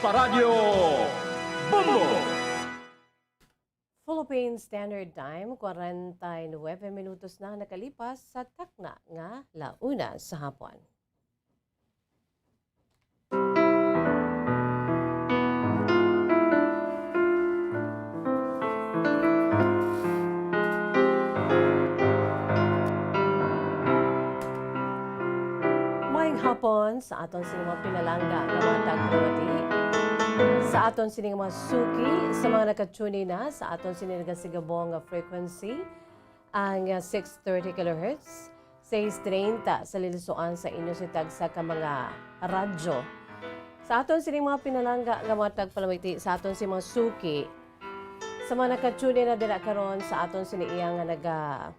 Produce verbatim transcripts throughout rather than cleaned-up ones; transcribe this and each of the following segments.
Paradyo Bombo! Philippine Standard Time, kwarenta y nuebe minutos na nakalipas sa takna nga launa sa hapon. Maayong hapon sa aton sini mga pinalangga nga mga tagpalamati, sa aton sini nga mga suki, sa mga naka-tune in na sa aton sini nagasigabong nga frequency, ang, ah, six thirty kilohertz, sais treinta sa lilisuan sa inyo si tagsa ka mga radyo. Sa aton sini mga pinalangga nga mga tagpalamati, sa aton si mga suki, sa mga naka-tune in na dira karon, sa aton sini iya nga naga-,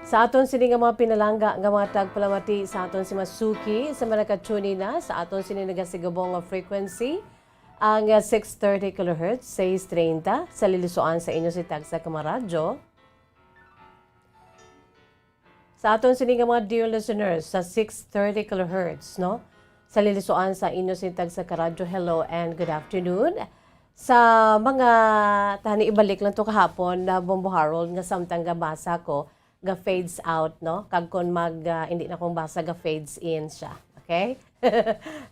sa aton sini nga mga pinalangga nga mga tagpalamati, sa aton si mga suki, sa mga naka-tune in na sa aton sini nagasigabong nga frequency, ang, ah, six thirty kilohertz, sais treinta, sa lilisuan sa inyo si tagsa ka mga radyo. Sa aton sini nga mga dear listeners sa six thirty kilohertz, no? Sa lilisuan sa inyo sini tagsa ka radyo, hello and good afternoon. Sa mga, tani, ibalik lang to kahapon na Bombo Harold nga samtang gabasa ko, ga-fades out, no? Kag kon mag, ah, hindi na kong basa, ga-fades in siya. Okay?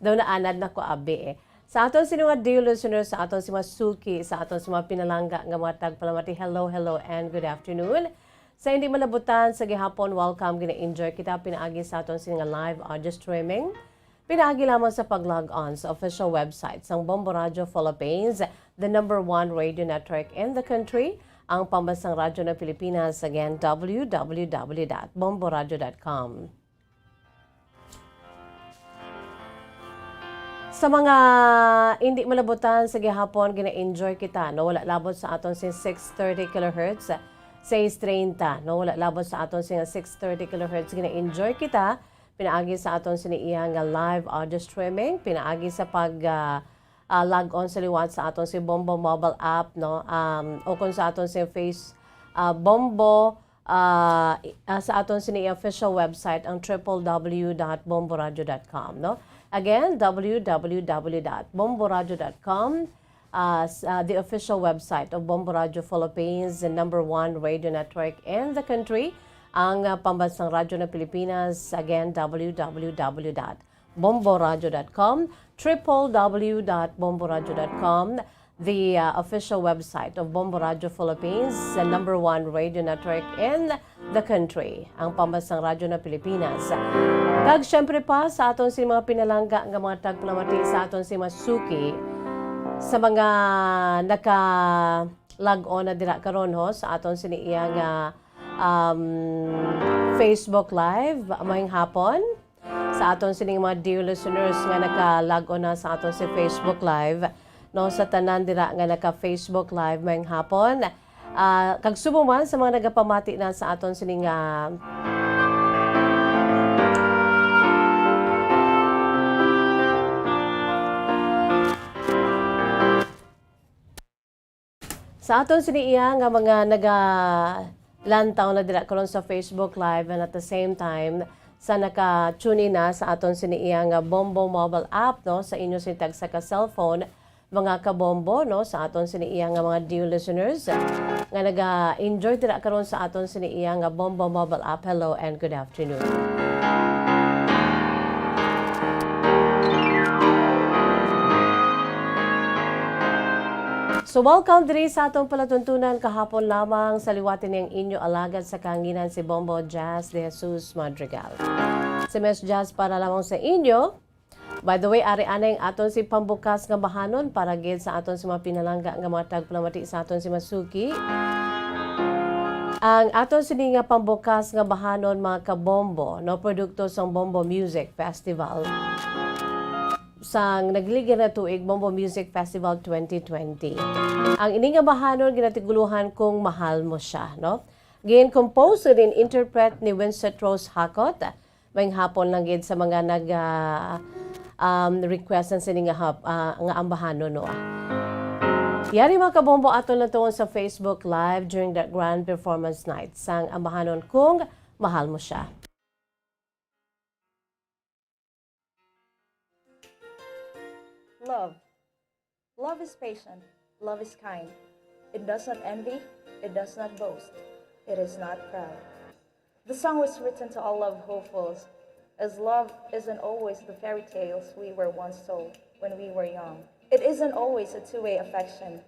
Daw naanad na ko, abi, eh. Sa aton sini mga dear listeners, sa aton si mga suki, sa aton si mga pinalangga nga mga tagpalamati, hello, hello, and good afternoon. Sa hindi malabutan sa gihapon, welcome, gina-enjoy kita pinaagi sa aton sini nga live audio streaming. Pinaagi lamang sa pag-log on sa official website sang Bombo Radio Philippines, the number one radio network in the country, ang pambansang radyo ng Pilipinas. Again, w w w dot bombo radio dot com. Sa mga hindi malabutan sa gihapon, gina-enjoy kita, no? Wala labot sa aton sing six thirty kilohertz, sais treinta, no? Wala labot sa aton sing six thirty kilohertz, gina-enjoy kita pinaagi sa aton sini iya nga live audio streaming, pinaagi sa pag, ah, ah, log on sa liwat sa aton si Bombo mobile app, no? Um, o kung sa aton si Face, ah, Bombo, ah, i-, ah, sa aton sini official website, ang triple w dot bomboradio dot com, no? Again, w w w dot bomboradio dot com, ah, s-, ah, the official website of Bombo Radio Philippines, the number one radio network in the country, ang, ah, pambansang radyo ng Pilipinas. Again, w w w dot bomboradio dot com, triple w dot bomboradio dot com, the, uh, official website of Bombo Radio Philippines, the number one radio network in the country, ang pambansang radyo ng Pilipinas. Kag syempre pa, sa aton si mga pinalangga nga mga tagpalamati, sa aton si mga suki, sa mga naka-log on na dira karon, ho, sa aton sini iya nga, um, Facebook Live, maayong hapon. Sa aton sining mga dear listeners nga naka-log on na sa aton si Facebook Live, no, sa tanan dira nga naka-Facebook Live, maayong hapon. Ah, kag subong man sa mga nagapamati na sa aton sining, ah, Sa aton sini iya nga mga nagalantaw na dira karon sa Facebook Live, and at the same time, sa naka-tune in na sa aton sini iya nga Bombo mobile app, no, sa inyo sini tagsa ka cellphone, mga kabombo, no, sa aton sini iya nga mga dear listeners nga naga-enjoy dira karon sa aton sini iya nga Bombo mobile app. Hello and good afternoon. So, welcome diri sa atong palatuntunan kahapon lamang sa liwat ini ang inyo alagad sa kahanginan, si Bombo Jazz De Jesus Madrigal. Si Miss Jazz para lamang sa inyo. By the way, ari anay ang aton si pambukas nga bahanon para gid sa aton si mga pinalangga nga mga tagpalamati sa aton si Masuki. Ang aton sini nga pambukas nga bahanon, mga kabombo, no, produkto sang Bombo Music Festival sang nagligid na tuig, Bombo Music Festival twenty twenty. Ang ini nga bahanon ginatiguluhan Kung Mahal Mo Siya, no? Gin-compose and interpret ni Winsett Rose Hakot. Maayong hapon lang gid sa mga nag, ah, um, request sang sini nga hap-, ah, nga ambahanon, no, ah. Yari, mga kabombo, aton lang tuon sa Facebook Live during the grand performance night sang ambahanon Kung Mahal Mo Siya. Love. Love is patient. Love is kind. It does not envy. It does not boast. It is not proud. The song was written to all love hopefuls, as love isn't always the fairy tales we were once told when we were young. It isn't always a two-way affection.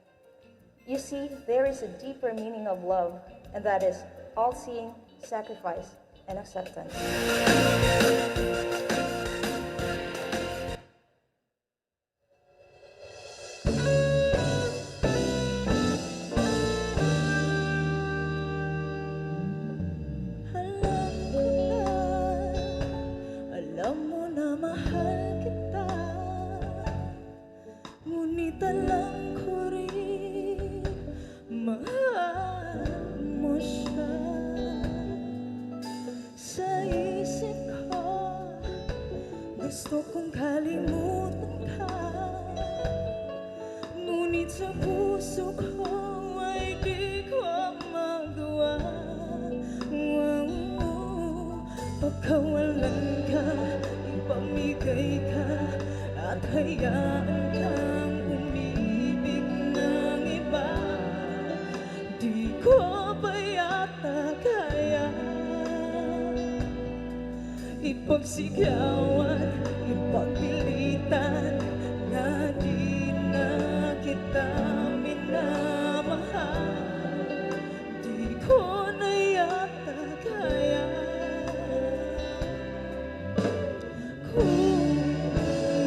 You see, there is a deeper meaning of love, and that is all-seeing, sacrifice, and acceptance. Alam ko na, alam mo na mahal kita. Ngunit alam ko rin, mahal mo siya. Sa isip ko, gusto kong kalimutan ka. Ngunit sa puso ko ay di ko magawa. Wow. Pagkawalan ka, ipamigay ka, at hayaan kang umibig ng iba. Di ko pa yata kaya ipagsigawan, ipagpilitan, na di na kita minamahal. Di ko na yata kaya. Kung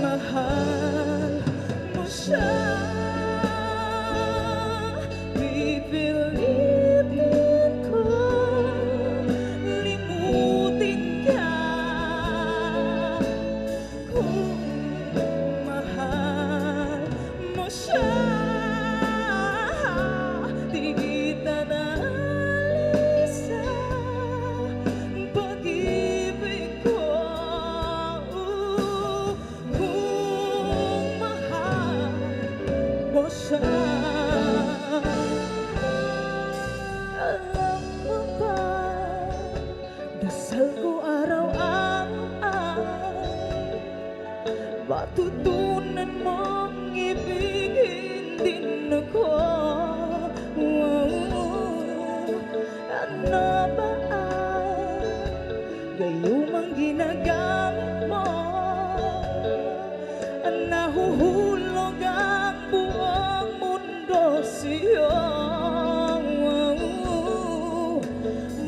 mahal mo siya, pipilitin ko limutin ka. Kung mahal mo siya, di kita naalis sa pag-ibig ko. Kung mahal mo siya, alam mo ba, dasal ko araw-araw, matutunan mong ibigin din ako. Wow. Ano ba ang gayumang ginagamit mo? Nahuhulog ang buong mundo sa iyo.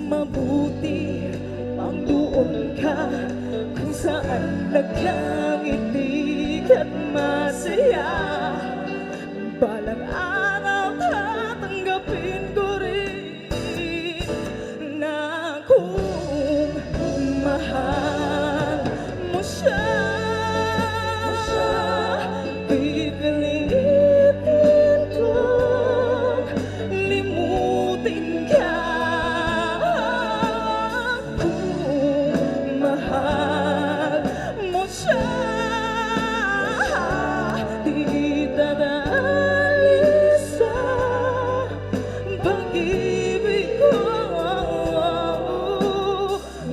Mabuti pang doon ka kung saan naglangiti ka't masaya. Balang araw tatanggapin ko rin na kung mahal mo siya, pipilitin kong limutin ka. Kung mahal mo siya, di kita naalis sa pag-ibig ko.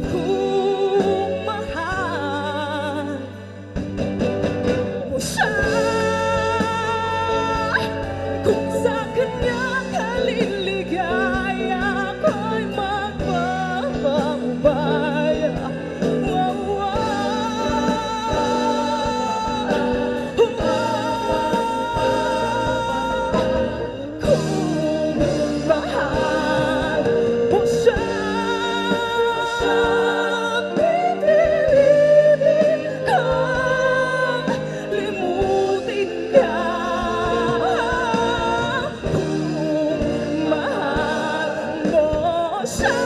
Kung mahal mo siya, kung sa kanya ka liligaya, ako'y magpapaubaya. Wow, wow. Wow. Kung mahal mo siya, pipiliin kong limutin ka. Kung mahal mo siya,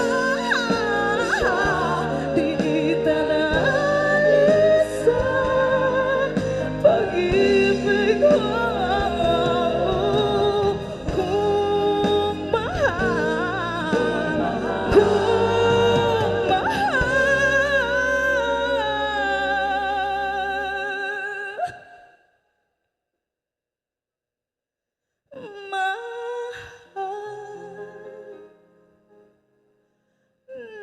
di kita naalis sa pag-ibig ko. Kung mahal, kung mahal. Mahal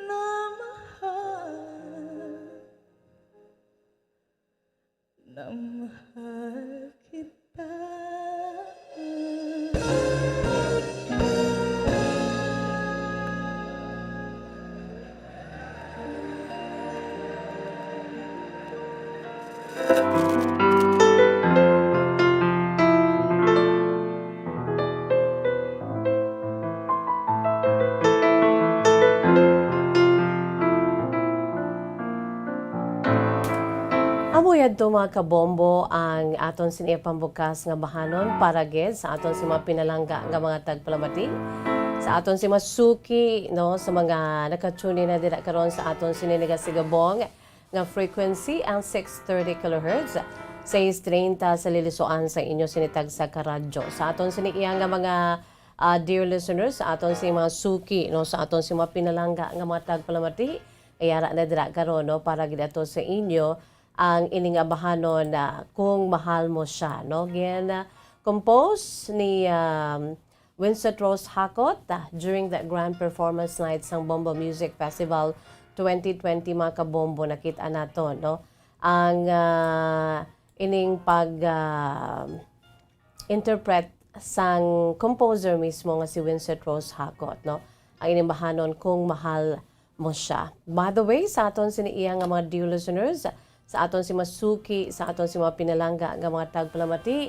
na mahal, na mahal Yadto, mga kabombo, ang aton sini pambukas nga bahanon para gid sa aton si mga pinalangga nga mga tagpalamati, sa aton si mga suki, no, sa mga nakatune na dira karon sa aton sini nagasigabong nga frequency, ang six thirty kilohertz, sais treinta sa lilisuan sa inyo sini tagsa ka radyo. Sa aton sini iya nga mga, ah, dear listeners, sa aton sini mga suki, no, sa aton sini mga pinalangga nga mga tagpalamati, iyara na dira karon, no, para gid ato sa inyo ang ining abahanon na Kung Mahal Mo Siya, no? Gin, ah, compose ni, um, Winsett Rose Hakot, ah, during the grand performance night sang Bombo Music Festival twenty twenty, mga kabombo, nakita nato, no? Ang, ah, ining pag, ah, interpret sang composer mismo nga si Winsett Rose Hakot, no? Ang inimbahanon Kung Mahal Mo Siya. By the way, sa aton sini iya nga mga dear listeners, sa aton si masuki, sa aton si mga pinalangga nga mga tagpalamati,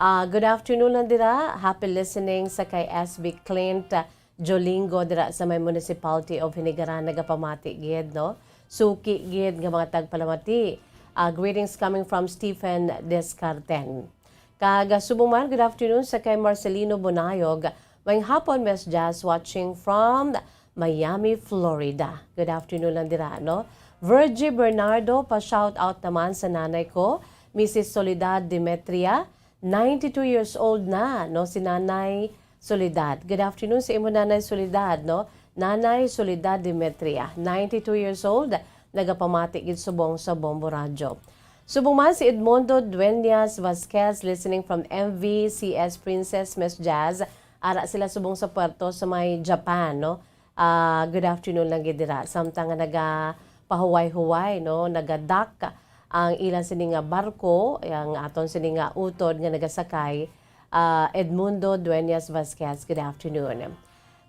ah, good afternoon lang dira. Happy listening sa kay S B Clint, ah, Jolingo dira sa may Municipality of Hinigaran, nagapamati gid, no? Suki gid nga mga tagpalamati. Ah, greetings coming from Stephen Descarten. Kag, ah, subong man, good afternoon sa kay Marcelino Bonayog. Maayong hapon, Miss Jazz, watching from Miami, Florida. Good afternoon lang dira, no? Virgie Bernardo, pa-shout out naman sa nanay ko, Missus Soledad Demetria, ninety-two years old na, no, si Nanay Soledad. Good afternoon sa imo, Nanay Soledad, no? Nanay Soledad Demetria, ninety-two years old, nagapamati gid subong sa Bombo Radyo. Subong man si Edmundo Dueñas Vasquez, listening from M V C S Princess Miss Jazz. Ara sila subong sa puerto sa may Japan, no? Ah, good afternoon lang gid dira. Samtang nga nagapahuway-huway, no, nagadak ang ila sini nga barko, ang aton sini nga utod nga nagasakay, ah, Edmundo Dueñas Vasquez, good afternoon.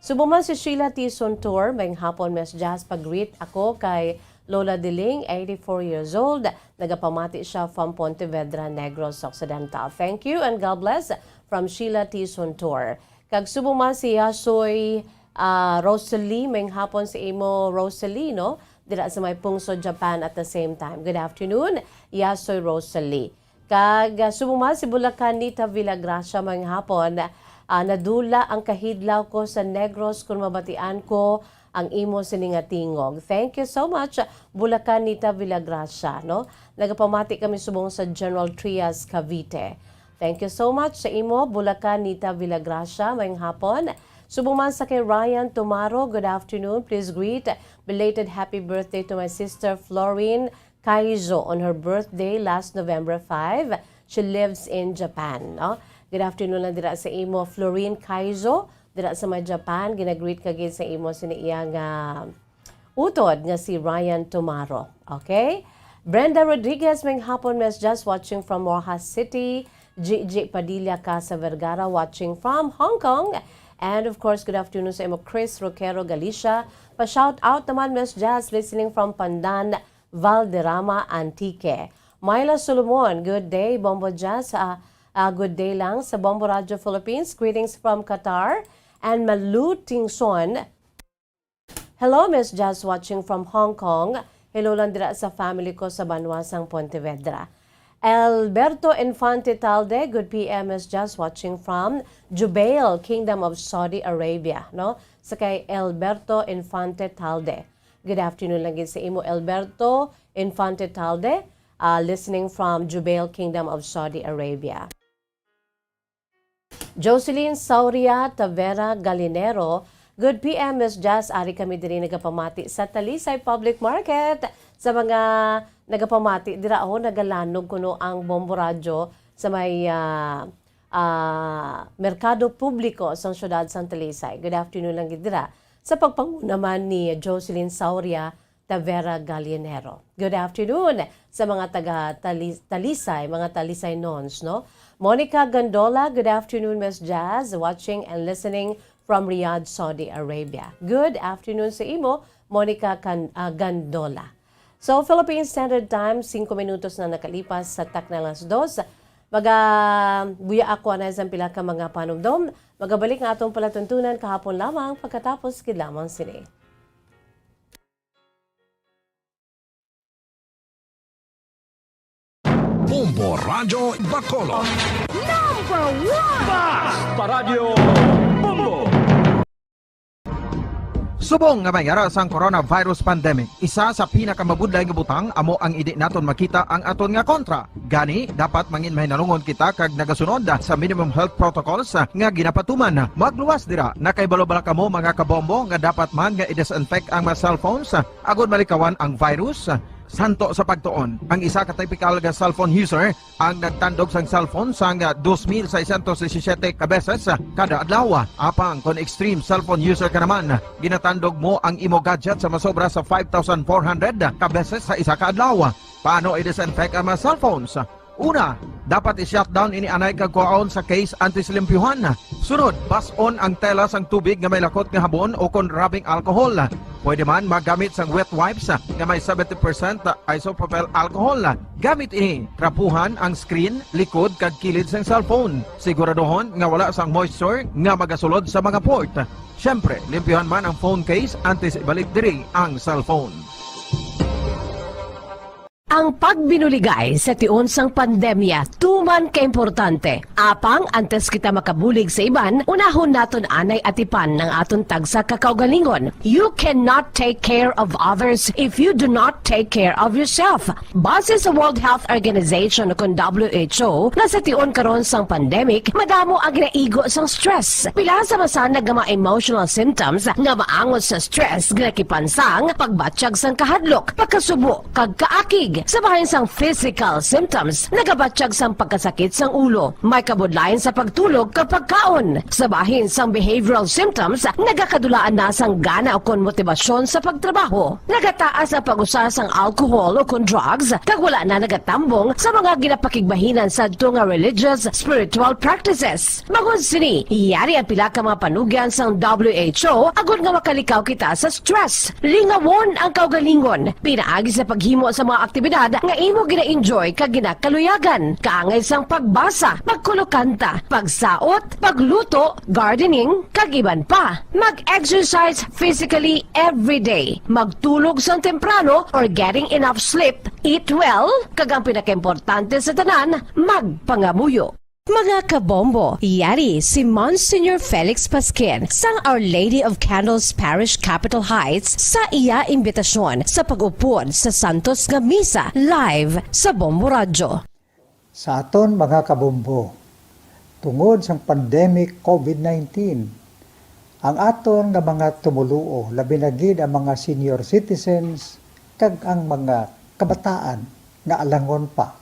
Subong man si Sheila T Sontor, maayong hapon, Miss Jazz, pag-greet ako kay Lola Diling, eighty-four years old. Nagapamati siya from Pontevedra, Negros Occidental. Thank you and God bless from Sheila T Sontor. Kag subong man si Yasoy, ah, Rosalie, maayong hapon sa imo, Rosalie, no? Dira sa may Pungso, Japan at the same time. Good afternoon, Yasoy Rosalie. Kag, ah, subong man si Bulacan, Nita Villagracia, maayong hapon. Ah, nadula ang kahidlaw ko sa Negros kun mabatian ko ang imo sini nga tingog. Thank you so much, Bulacan, Nita Villagracia, no? Nagapamati kami subong sa General Trias, Cavite. Thank you so much sa imo, Bulacan, Nita Villagracia. Maayong hapon. Subong man sa kay Ryan Tumaro, good afternoon. Please greet belated happy birthday to my sister Florine Kaizo on her birthday last November five. She lives in Japan, no? Good afternoon lang dira sa imo, Florine Kaizo, dira sa may Japan. Ginagreet ka gid sa imo sini iya nga utod nga si Ryan Tumaro. Okay? Brenda Rodriguez, maayong hapon, Miss Jazz, watching from Roxas City. Gigi Padilla, Casa Vergara, watching from Hong Kong. And of course, good afternoon sa imo, Chris Roquero, Galicia. Pa-shout out naman, Miss Jazz, listening from Pandan, Valderrama, Antique. Myla Solomon, good day, Bombo Jazz. Ah, ah, good day lang sa Bombo Radio Philippines. Greetings from Qatar. And Malu Tingson, hello, Miss Jazz, watching from Hong Kong. Hello lang dira sa family ko sa banwa sang Pontevedra. Alberto Infante Talde, good P M, Miss Jazz, watching from Jubail, Kingdom of Saudi Arabia, no? Sa kay Alberto Infante Talde. Good afternoon lang gid sa imo, Alberto Infante Talde, ah, listening from Jubail, Kingdom of Saudi Arabia. Jocelyn Sauria Tavera Galinero, good P M, Miss Jazz, ari kami diri nagapamati sa Talisay Public Market. Sa mga nagapamati dira, oh, nagalanog kuno ang Bombo Radyo sa may, ah, ah, merkado publiko sa siyudad sang Talisay. Good afternoon lang gid dira. Sa pagpanguna man ni Jocelyn Sauria Tavera Galinero. Good afternoon sa mga taga Tali-, Talisay, mga Talisaynons, no? Monica Gandola, good afternoon, Miss Jazz. Watching and listening from Riyadh, Saudi Arabia. Good afternoon sa imo, Monica Can-, ah, Gandola. So, Philippine Standard Time, singko minutos na nakalipas sa takna alas dos. Magabuya ako anay sa pila ka mga panumdom. Magabalik nga atong palatuntunan kahapon lamang pagkatapos gid lamang sini. Bombo Radyo Bacolod. Number one! Basta Radyo Bombo! Subong nga may ara sang coronavirus pandemic, isa sa pinakamabudlay nga butang amo ang indi naton makita ang aton nga kontra. Gani, dapat mangin mahinalungon kita kag nagasunod sa minimum health protocols nga ginapatuman. Magluwas dira, nakahibalo bala kamo, mga kabombo, nga dapat man nga i-disinfect ang mga cellphones agod malikawan ang virus? Santo sa pagtuon, ang isa ka typical nga cellphone user ang nagtandog sang cellphone sang dos mil seiscientos disisiete ka beses kada adlaw. Apang kon extreme cellphone user ka naman, ginatandog mo ang imo gadget sa masobra sa five thousand four hundred ka beses sa isa ka adlaw. Paano i-disinfect ang mga cellphones? Una, dapat i-shutdown ini anay kag kuhaon sa case antes limpyuhan. Sunod, bas-on ang tela sang tubig nga may lakot nga habon o kon rubbing alcohol. Pwede man magamit sang wet wipes nga may seventy percent isopropyl alcohol. Gamit ini, trapuhan ang screen, likod, kag kilid sang cellphone. Siguraduhon nga wala sang moisture nga magasulod sa mga port. Siyempre, limpyuhan man ang phone case antes ibalik diri ang cellphone. Ang pagbinuligay sa tion sang pandemya tuman kaimportante. Apang antes kita makabulig sa iban, unahon naton anay atipan ang aton tagsa ka kaugalingon. You cannot take care of others if you do not take care of yourself. Base sa World Health Organization o kon W H O, nga sa tion karon sang pandemic, madamo ang ginaigo sang stress. Pila sa masanag nga mga emotional symptoms nga maangot sa stress, ginakipansang pagbatyag sang kahadlok, pagkasubo, kag kaakig. Sa bahin sang physical symptoms, nagabatyag sang pagkasakit sang ulo, may kabudlayan sa pagtulog kag pagkaon. Sa bahin sang behavioral symptoms, nagakadulaan na sang gana ukon motibasyon sa pagtrabaho. Nagataas ang pag-usa sang alcohol ukon drugs, kag wala na nagatambong sa mga ginapakigbahinan sadto nga religious, spiritual practices. Bangod sini, yari ang pila ka mga panugyan sang W H O agod nga makalikaw kita sa stress. Lingawon ang kaugalingon pinaagi sa paghimo sa mga aktibidad nga imo gina-enjoy kag ginakaluyagan, kaangay sang pagbasa, pagkulokanta, pagsaot, pagluto, gardening, kag iban pa. Mag-exercise physically every day. Magtulog sang temprano or getting enough sleep. Eat well, kag ang pinakaimportante sa tanan, magpangamuyo. Mga kabombo, yari si Monsignor Felix Pasquin sang Our Lady of Candles Parish, Capitol Heights, sa iya imbitasyon sa pag-upod sa santos nga misa live sa Bombo Radyo. Sa aton mga kabombo, tungod sang pandemic COVID nineteen, ang aton nga mga tumoluo, labi na gid ang mga senior citizens kag ang mga kabataan nga alangon pa,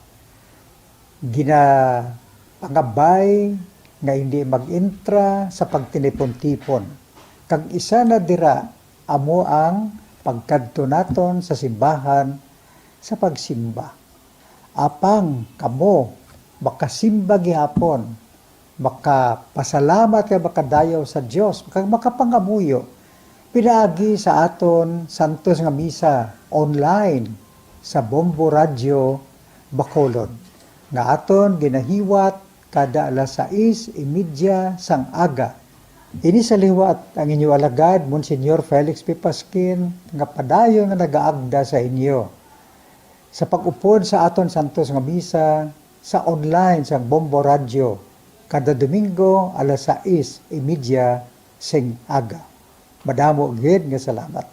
ginapangabay nga hindi mag-intra sa pagtinipon-tipon, kag isa na dira amo ang pagkadto naton sa simbahan sa pagsimba. Apang kamo makasimba gihapon, makapasalamat kag makadayaw sa Dios, kag makapangamuyo pinaagi sa aton santos nga misa online sa Bombo Radyo Bacolod, nga aton ginahiwat kada alas sais y media sang aga. Ini sa liwat ang inyo alagad, Monsignor Felix P. Pasquin, nga padayon nga nagaagda sa inyo sa pag-upod sa aton santos nga misa sa online sang Bombo Radyo kada Domingo alas sais y media sing aga. Madamo gid nga salamat.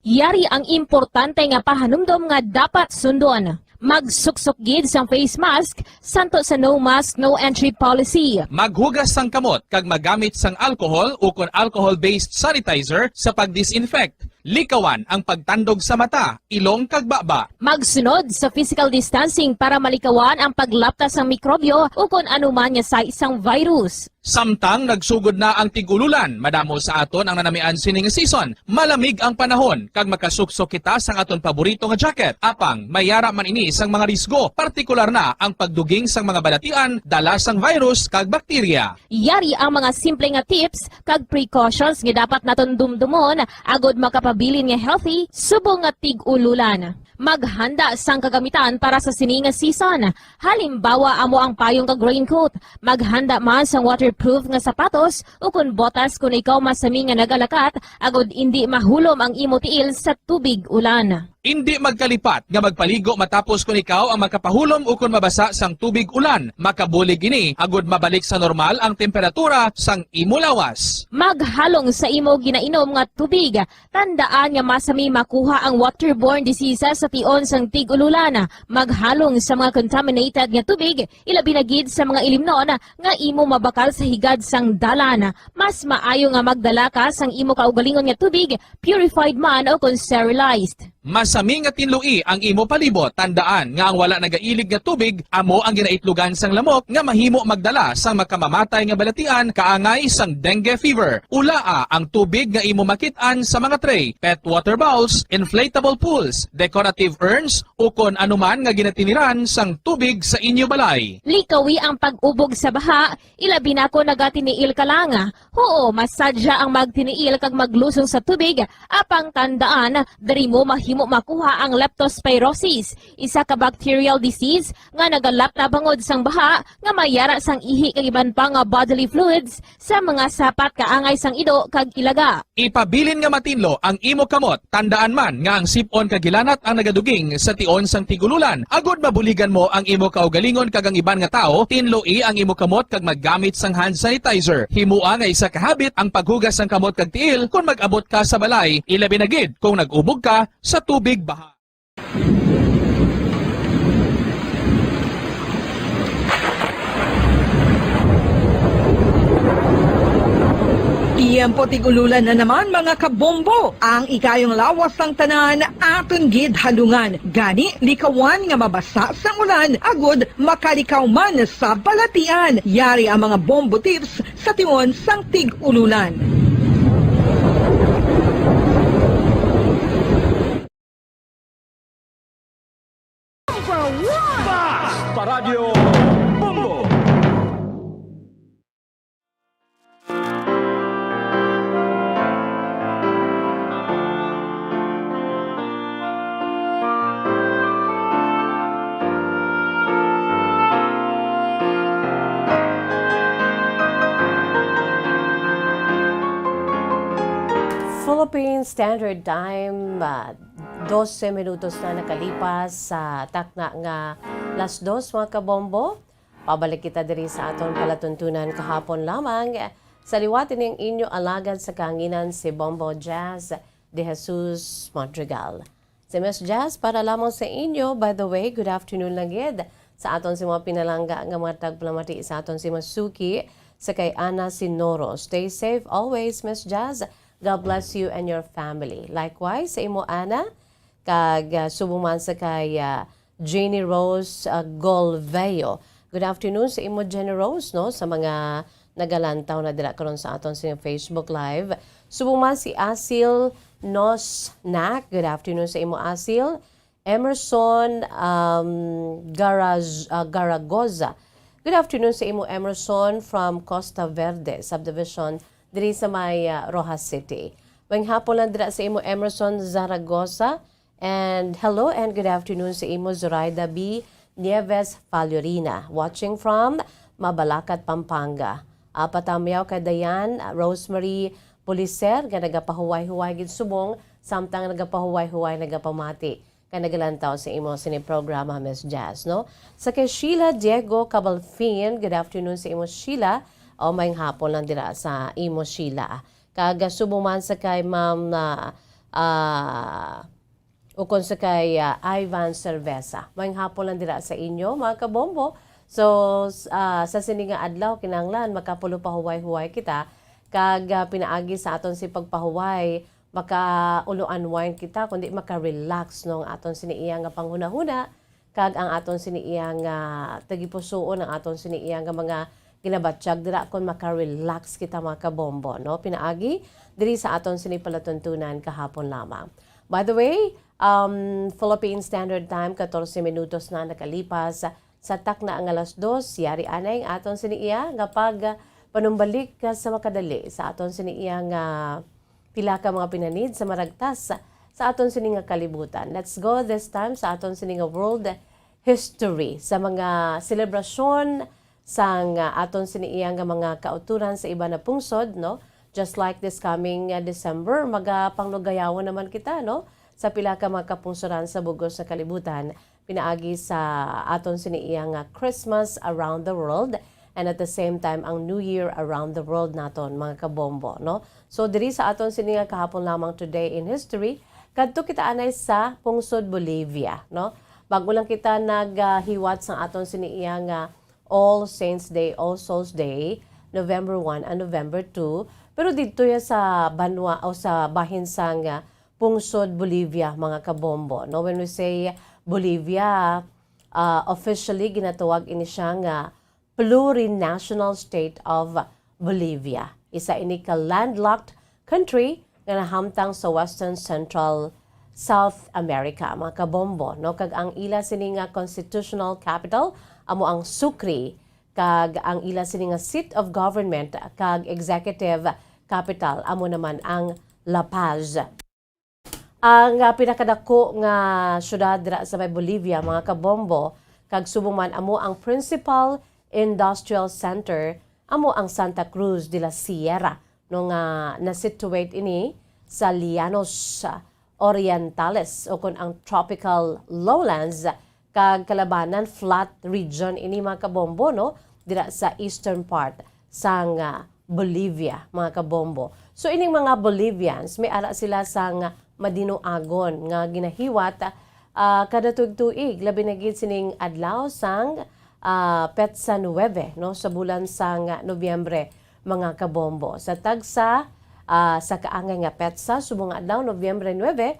Yari ang importante nga pahanumdom nga dapat sundon. Magsuksok gid sang face mask santo sa no mask, no entry policy. Maghugas sang kamot kag magamit sang alcohol ukon alcohol-based sanitizer sa pag-disinfect. Likawan ang pagtandog sa mata, ilong kag baba. Magsunod sa physical distancing para malikawan ang paglapta sang mikrobyo ukon anuman nga sais sang virus. Samtang nagsugod na ang tig-ululan, madamo sa aton ang nanamian sini nga season. Malamig ang panahon kag makasuksok kita sang aton paborito nga jacket. Apang may ara man ini sang mga risgo, partikular na ang pagduging sang mga balatian dala sang virus kag bakterya. Yari ang mga simple nga tips kag precautions nga dapat naton dumdumon agod makapabilin nga healthy subong nga tig-ululan. Maghanda sang kagamitan para sa sini nga season. Halimbawa, amo ang payong kag raincoat. Maghanda man sang waterproof nga sapatos ukon botas kon ikaw masami nga nagalakat agod indi mahulom ang imo tiil sa tubig ulan. Indi magkalipat nga magpaligo matapos kon ikaw ang makapahulom ukon mabasa sang tubig ulan. Makabulig ini agud mabalik sa normal ang temperatura sang imo lawas. Maghalong sa imo ginainom nga tubig. Tandaan nga masami makuha ang waterborne diseases sa tion sang tig-ululan. Maghalong sa mga contaminated nga tubig, ilabi na gid sa mga ilimnon nga imo mabakal sa higad sang dalan. Mas maayo nga magdala ka sang imo kaugalingon nga tubig, purified man o kon sterilized. Masami nga tinloi ang imo palibot. Tandaan nga ang wala nagailig nga tubig amo ang ginaitlogan sang lamok nga mahimo magdala sang makamamatay nga balatian kaangay sang dengue fever. Ulaa ang tubig nga imo makit-an sa mga tray, pet water bowls, inflatable pools, decorative urns, ukon anuman nga ginatiniran sang tubig sa inyo balay. Likawi ang pag-ubog sa baha, ilabi na kon nagatiniil ka lang. Huo, masadya ang magtiniil kag maglusong sa tubig, apang tandaan, diri mo mahimo makuha ang leptospirosis, isa ka bacterial disease nga nagalap na bangod sang baha nga mayara sang ihi kag iban pa nga bodily fluids sa mga sapat kaangay sang ido kag ilaga. Ipabilin nga matinlo ang imo kamot. Tandaan man nga ang sip-on kag hilanat ang nagaduging sa tion sang tig-ululan, agud mabuligan mo ang imo kaugalingon kag ang iban nga tawo. Tinloi ang imo kamot kag maggamit sang hand sanitizer. Himoa nga isa ka habit ang paghugas sang kamot kag tiil kon mag-abot ka sa balay, ilabi na gid kung nag-ubog ka sa tubig baha. Tiyempo tig-ululan na naman, mga kabombo. Ang ikayong lawas sang tanan aton gid halungan. Gani, likawan nga mabasa sang ulan, agud makalikaw man sa balatian. Yari ang mga bombo tips sa tion sang tig-ululan. Number one! Basta Radyo Bombo! Philippine Standard Time, ah, dose minutos na nakalipas sa takna nga las dos, mga kabombo. Pabalik kita diri sa aton palatuntunan kahapon lamang. Sa liwat ini ang inyo alagad sa kahanginan, si Bombo Jazz de Jesus Madrigal. Si Miss Jazz, para lamang sa inyo, by the way, good afternoon lang gid sa aton si mga pinalangga nga mga tagpalamati sa aton si Masuki sa kay Ana Sinoro. Stay safe always, Miss Jazz. God bless you and your family. Likewise, sa imo, Ana, kag, ah, subong man sa kay, ah, Jenny Rose, ah, Golveo. Good afternoon sa imo, Jenny Rose, no, sa mga nagalantaw na dira karon sa aton sa Facebook Live. Subong man si Asil Nosnak. Good afternoon sa imo, Asil. Emerson, um, Garaz-, ah, Garagoza. Good afternoon sa imo, Emerson, from Costa Verde Subdivision, diri sa may, ah, Roxas City. Maayong hapon lang dira sa imo, Emerson Zaragoza. And hello and good afternoon sa imo, Zoraida B Nieves Falorina, watching from Mabalacat, Pampanga. Ah, patamyaw kay Dayan, ah, Rosemary Policer, nga nagapahuway-huway gid subong, samtang nagapahuway-huway nagapamati kag nagalantaw sa imo sini programa, Miss Jazz, no? Sa kay Sheila Diego Cabalfin, good afternoon sa imo, Sheila. O, maayong hapon lang dira sa imo, Sheila. Kag, ah, subong man sa kay Ma'am, ah, ah, ukon sa kay, ah, Ivan Cerveza. Maayong hapon lang dira sa inyo, mga kabombo. So, s-, ah, sa sini nga adlaw, kinahanglan makapulo pa huway-huway kita, kag, ah, pinaagi sa aton si pagpahuway, maka-ulo unwind kita, kundi maka-relax, no, ang aton sini iya nga panghunahuna, kag ang aton sini iya nga tagipusoon, ang aton sini iya nga mga ginabatyag dira, kon maka-relax kita, mga kabombo, no, pinaagi diri sa aton sini palatuntunan kahapon lamang. By the way, um, Philippine Standard Time, katorse minutos na nakalipas sa takna nga alas dos, yari anay ang aton sini iya nga pag, ah, panumbalik, ah, sa makadali sa aton sini iya nga pila ka mga pinanid sa maragtas sa, sa aton sini nga kalibutan. Let's go this time sa aton sini nga world history, sa mga selebrasyon sang, ah, aton sini iya nga mga kauturan sa iban na pungsod, no? Just like this coming, ah, December, magapanglugayawon naman kita, no? sa pila ka mga kapungsoran sa bug-os nga kalibutan, pinaagi sa aton sini iya nga Christmas around the world, and at the same time, ang New Year around the world naton, mga kabombo, no? So, diri sa aton sini nga kahapon lamang, Today in History, kadto kita anay sa pungsod Bolivia, no? Bago lang kita naghiwat sa aton sini iya nga All Saints Day, All Souls Day, November one and November two, pero didto ya sa banwa o sa bahin sang, ah, pungsod Bolivia, mga kabombo, no? When we say Bolivia, ah, officially ginatawag ini siya nga Plurinational State of Bolivia. Isa ini ka landlocked country nga nahamtang sa Western Central South America, mga kabombo, no? Kag ang ila sini nga constitutional capital amo ang Sucre, kag ang ila sini nga seat of government kag executive capital amo naman ang La Paz. Ang, ah, pinakadako nga syudad dira sa may Bolivia, mga kabombo, kag subong man amo ang principal industrial center, amo ang Santa Cruz de la Sierra, no, nga na-situate ini sa Llanos Orientales, o kon ang tropical lowlands, kag kalabanan flat region ini, mga kabombo, no, dira sa eastern part sang, ah, Bolivia, mga kabombo. So, ining mga Bolivians, may ara sila sang madinuagon nga ginahiwat, ah, kada tuig-tuig, labi na gid sining adlaw sang, ah, petsa nuebe, no, sa bulan sang Nobyembre, mga kabombo. Sa tagsa, ah, sa kaangay nga petsa, subong nga adlaw, Nobyembre nuebe,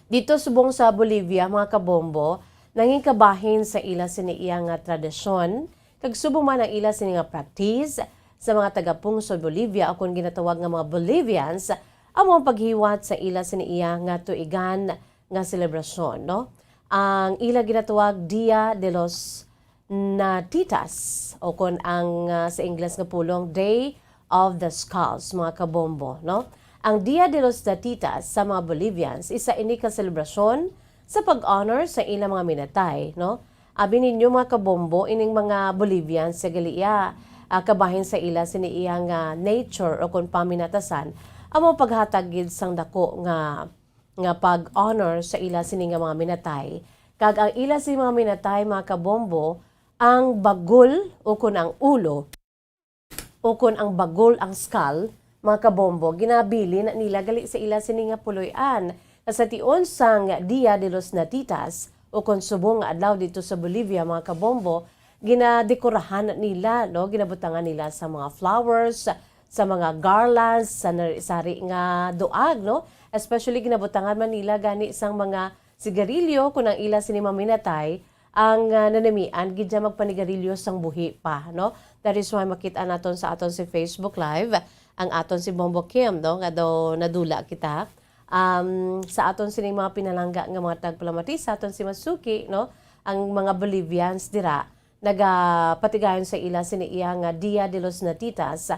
dito subong sa Bolivia, mga kabombo, nangin kabahin sa ila sini iya nga tradisyon, kag subong man ang ila sini nga practice sa mga taga-pungsod Bolivia, o kon ginatawag nga mga Bolivians, amo ang paghiwat sa ila sini iya nga tuigan nga selebrasyon, no? Ang ila ginatawag Dia de los Natitas, o kon ang, ah, sa Ingles nga pulong, Day of the Skulls, mga kabombo, no? Ang Dia de los Natitas sa mga Bolivians, isa ini ka selebrasyon sa pag-honor sa ilang mga minatay, no? Abi ninyo, mga kabombo, ining mga Bolivians sa gali iya, ah, kabahin sa ila sini iya nga nature o kon paminatasan, amo paghatag gid sang dako nga, nga pag-honor sa ila sini nga mga minatay, kag ang ila sini mga minatay, mga kabombo, ang bagol o kon ang ulo, o kon ang bagol, ang skull, mga kabombo, ginabilin na nila gali sa ila sini nga puloy-an. Sa tion sang Dia de los Natitas, o kon subong nga adlaw dito sa Bolivia, mga kabombo, ginadekorahan na nila, no? Ginabutangan nila sa mga flowers, sa mga garlands, sa nari-sari nga duag, no? Especially, ginabutangan man nila gani sang mga sigarilyo, kung ang ila sini maminatay, ang, ah, nanamian gid siya magpanigarilyo sang buhi pa, no? That is why makita naton sa aton si Facebook Live, ang aton si Bombo Kim, no? Nga daw nadula kita. Um, sa aton sining mga pinalangga nga mga tagpalamati, sa aton si Masuki, no? Ang mga Bolivians dira, nagapatigayon sa ila sini iya nga Dia de los Natitas,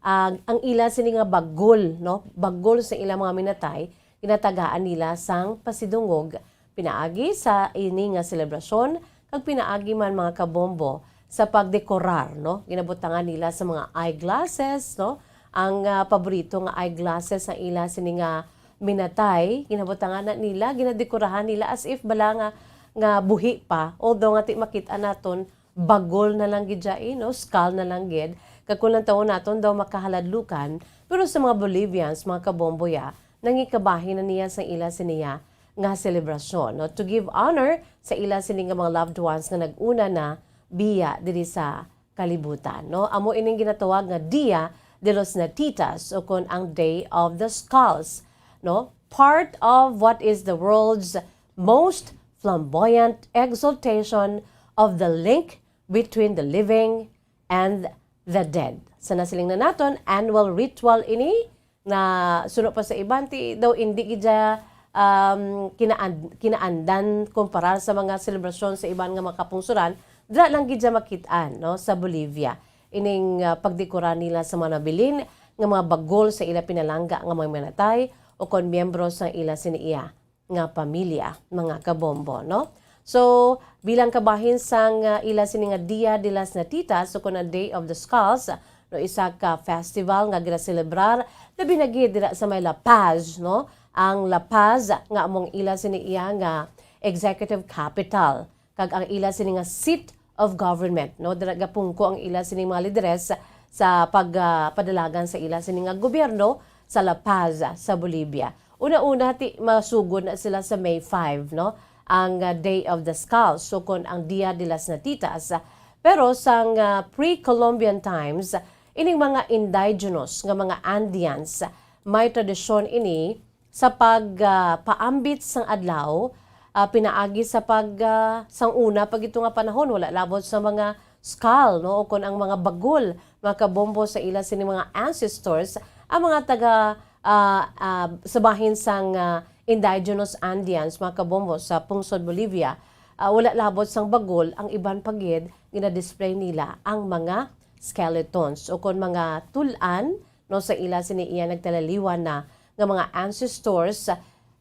ang, ang ila sini nga bagol, no? Bagol sa ila mga minatay, ginatagaan nila sang pasidungog pinaagi sa ini nga selebrasyon, kag pinaagi man, mga kabombo, sa pagdekorar, no? Ginabutangan nila sa mga eyeglasses, no? Ang, ah, paborito nga eyeglasses sa ila sini nga minatay, ginabutangan na nila, ginadekorahan nila as if bala nga, nga buhi pa, although nga ti makita naton bagol na lang gid siya, eh, no? Skull na lang gid. Kag kung lantawon naton daw makahaladlukan, pero sa mga Bolivians, mga kabombo, ya, nangikabahin na niya sa ila siniya nga selebrasyon, no? To give honor sa ila sini nga mga loved ones nga nag-una na biya diri sa kalibutan, no? Amo ining ginatawag nga Dia de los Natitas, o kon ang Day of the Skulls, no? Part of what is the world's most flamboyant exaltation of the link between the living and the dead. Sa nasiling na naton, annual ritual ini na suno pa sa iban, ti daw indi gid siya, um, kinaan-, kinaandan kumparar sa mga selebrasyon sa iban nga mga kapungsoran, dira lang gid siya makit-an, no, sa Bolivia. Ining, ah, pagdekora nila sa mga nabilin nga mga bagol sa ila pinalangga nga mga minatay o kon miyembro sa ila sini iya nga pamilya, mga kabombo, no? So, bilang kabahin sang, ah, ila sini nga Dia de las Natitas, o kon ang Day of the Skulls, no, isa ka festival nga ginaselebrar labi na gid dira sa may La Paz, no? ang La Paz, nga among ila sini iya nga executive capital, kag ang ila sini nga seat of government, no? Dira gapungko ang ila sini mga lideres sa pag, ah, padalagan sa ila sini nga gobyerno sa La Paz, sa Bolivia. Una-una, ti, masugod na sila sa May five, no? Ang, ah, Day of the Skulls, so kon ang Dia de las Natitas. Pero sang, ah, pre-Columbian times, ining mga indigenous nga mga Andeans, may tradisyon ini sa pag, ah, paambit sang adlaw, ah, pinaagi sa pag, ah, sang una pa gid to nga panahon, wala labot sa mga skull, no, o kon ang mga bagol, mga kabombo sa ila sini mga ancestors, ang mga taga, ah, ah, sa bahin sang, ah, indigenous Andeans, mga kabombo sa pungsod Bolivia, ah, wala labot sang bagol, ang iban pa gid ginadisplay nila ang mga skeletons o kon mga tul-an, no, sa ila sini iya nagtalaliwan na nga mga ancestors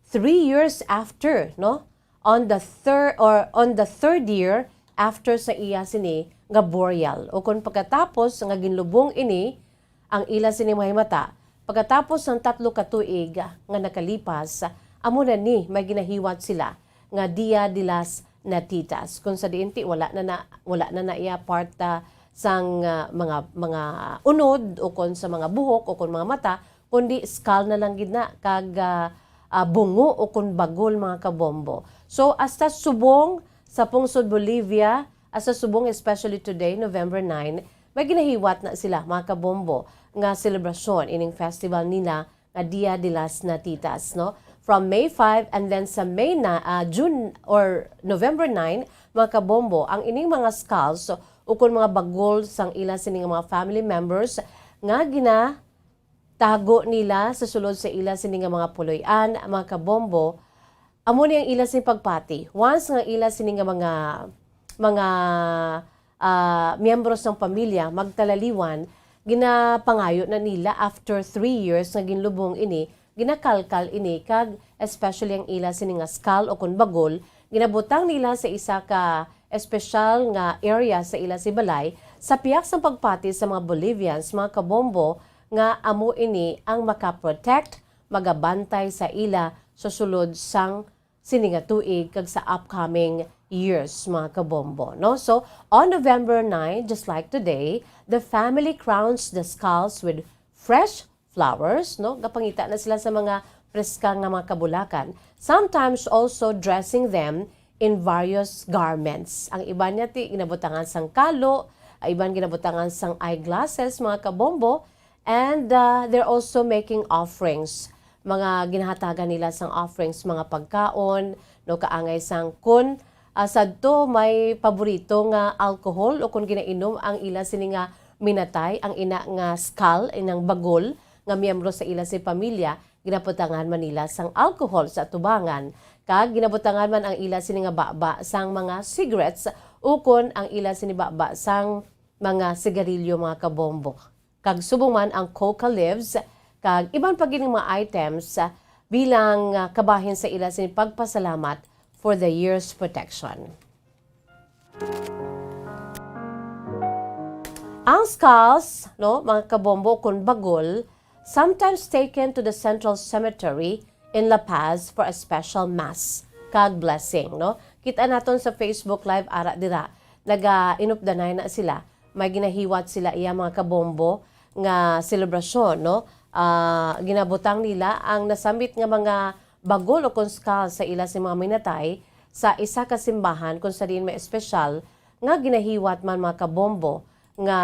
three years after, no, on the third or on the third year after sa iya sini nga burial, o kon pagkatapos nga ginlubong ini ang ila sini mahimata, pagkatapos sang tatlo ka tuig nga nakalipas, amo na ni may ginahiwat sila nga Dia de las Natitas, kung sa diin ti wala na, na wala na na iya part, ah, sang, ah, mga, mga unod o kon sa mga buhok o kon mga mata, kundi skull na lang gid na kag, ah, ah, bungo o kon bagol, mga kabombo. So, hasta subong sa pungsod Bolivia, hasta subong, especially today, November nine, may ginahiwat na sila, mga kabombo, nga selebrasyon ining festival nila nga Dia de las Natitas, no? From May five and then sa May na, ah, June or November nine, mga kabombo, ang ining mga skulls o kon mga bagol sang ila sini nga mga family members nga ginatago nila sa sulod sa ila sini nga mga puloy-an, mga kabombo, amo ni ang ila sini pagpati. Once nga ila sini nga mga, mga, ah, miyembro sang pamilya magtalaliwan, ginapangayo na nila after three years nga ginlubong ini, ginakalkal ini, kag especially ang ila sini nga skull o kon bagol, ginabutang nila sa isa ka espesyal nga area sa ila si balay, sa pihak sang pagpati sa mga Bolivians, mga kabombo, nga amo ini ang makaprotect, magabantay sa ila sa sulod sang sini nga tuig kag sa upcoming years, mga kabombo, no? So, on November nine, just like today, the family crowns the skulls with fresh flowers, no? Gapangita na sila sa mga preska nga mga kabulakan, sometimes also dressing them in various garments. Ang iban niya ti ginabutangan sang kalo, ang iban ginabutangan sang eyeglasses, mga kabombo, and, uh, they're also making offerings. Mga ginahatagan nila sang offerings, mga pagkaon, no, kaangay sang kun, ah, sadto may paborito nga alcohol o kun ginainom ang ila sini nga minatay, ang ina nga skull, inang bagol nga miyembro sa ila si pamilya, ginabutangan man nila sang alcohol sa atubangan, kag ginabutangan man ang ila sini nga baba sang mga cigarettes ukon ang ila sini baba sang mga sigarilyo, mga kabombo, kag subong man ang coca leaves kag iban pa gid nga mga items, ah, bilang, ah, kabahin sa ila sini pagpasalamat for the year's protection. Ang skulls, no, mga kabombo, kun bagol, sometimes taken to the central cemetery in La Paz for a special mass kag blessing, no? Kita naton sa Facebook Live, ara dira, nagainupdanay na sila. May ginahiwat sila iya, mga kabombo, nga selebrasyon, no? Ah, ginabutang nila ang nasambit nga mga bagol o kon skull sa ila sing mga minatay sa isa ka simbahan kung sa diin may espesyal nga ginahiwat man, mga kabombo, nga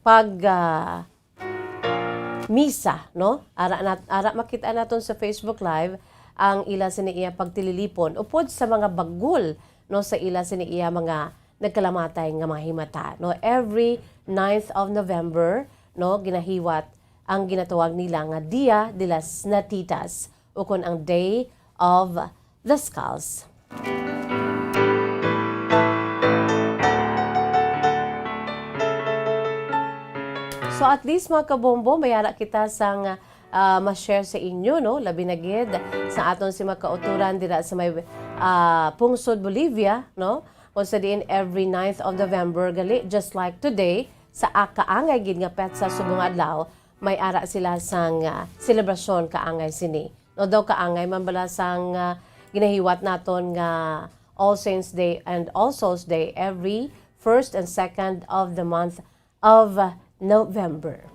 pag, ah, misa, no? Ara nat-, ara makita naton sa Facebook Live ang ila sini iya pagtililipon upod sa mga bagol, no, sa ila sini iya mga nagkalamatay nga mga himata, no? Every ninth of November, no, ginahiwat ang ginatawag nila nga Dia de las Natitas, ukon ang Day of the Skulls. So, at least, mga kabombo, may ara kita sang, ah, ma-share sa inyo, no? Labi na gid sa aton si mga kauturan dira sa may, ah, pungsod Bolivia, no? Kung sa diin every ninth of November, gali, just like today, sa a-, kaangay gid nga petsa subong adlaw, may ara sila sang, ah, selebrasyon kaangay sini. No, daw kaangay man bala sang, ah, ginahiwat naton nga All Saints Day and All Souls Day every first and second of the month of November.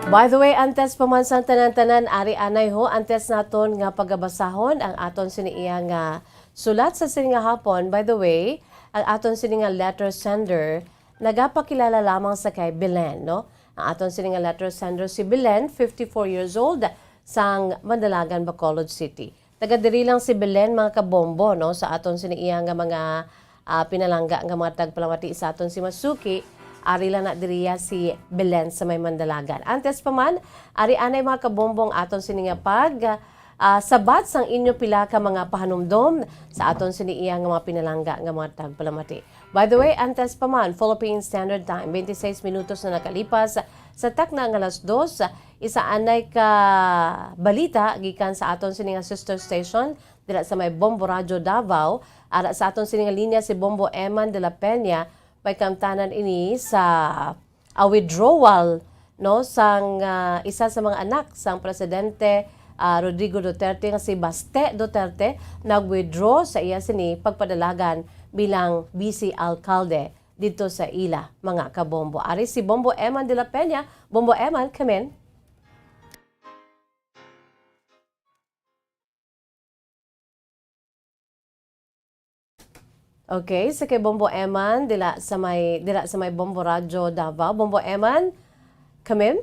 By the way, antes pa man sang tanan-tanan, ari anay ho, antes naton nga pagabasahon ang aton sini iya nga sulat sa sini nga hapon. By the way, ang aton sini nga letter sender nagapakilala lamang sa kay Belen, no? Ang aton sini nga letter sender si Belen, fifty-four years old, sang Mandalagan, Bacolod City. Taga diri lang si Belen, mga kabombo, no, sa aton sini iya nga mga, ah, pinalangga nga mga tagpalamati sa aton si Masuki. Ari lang na diriya si Belen sa may Mandalagan. Antes pa man, ari anay, mga kabombo, ang aton sini nga pag, ah, sabat sang inyo pila ka mga pahanumdom sa aton sini iya nga mga pinalangga nga mga tagpalamati. By the way, antes pa man, Philippine Standard Time, twenty-six minutos na nakalipas sa takna nga alas dos, isa anay ka balita gikan sa aton sini nga sister station dira sa may Bombo Radio Davao. Ara sa aton sini nga linya si Bombo Eman de la Peña, may kamtanan ini sa, ah, withdrawal, no, sang, ah, isa sa mga anak sang Presidente, ah, Rodrigo Duterte nga si Baste Duterte nag-withdraw sa iya sini pagpadalagan bilang vice alkalde didto sa ila, mga kabombo. Ari si Bombo Eman de la Peña. Bombo Eman, come in. Okay, sa kay Bombo Eman, dila sa may, dila sa may Bombo Radyo Davao. Bombo Eman, come in.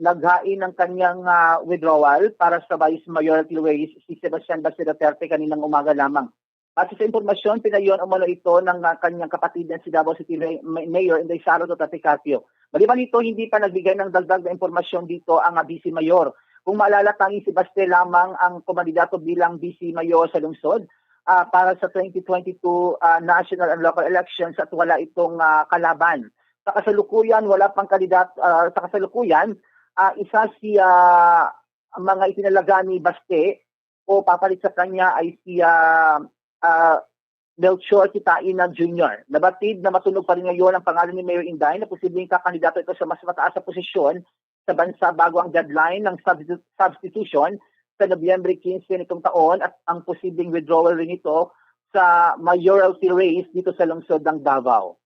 Naghain ang kanyang, ah, withdrawal para sa Vice Mayoralty Race si Sebastian Baste Duterte kaninang umaga lamang. Base sa impormasyon, pinayon umano ito ng, ah, kanyang kapatid na si Davao City May-, May-, Mayor Inday Sara Duterte Carpio. Maliban nito, hindi pa nagbigay ng dagdag na impormasyon dito ang, ah, Vice Mayor. Kung maalala, tanging si Baste lamang ang kumandidato bilang Vice Mayor sa lungsod, ah, para sa twenty twenty-two, ah, national and local elections at wala itong, ah, kalaban. Sa kasalukuyan, wala pang kandidat-, ah, sa kasalukuyan, ah, isa si, ah, mga itinalaga ni Baste o papalit sa kanya ay si, ah, ah, Melchor Quitaina Junior. Nabatid na matunog pa rin ngayon ang pangalan ni Mayor Inday na posibleng kakandidato ito sa mas mataas na posisyon sa bansa bago ang deadline ng substitu-, substitution sa Nobyembre quince nitong taon at ang posibleng withdrawal rin ito sa mayoralty race dito sa lungsod ng Davao.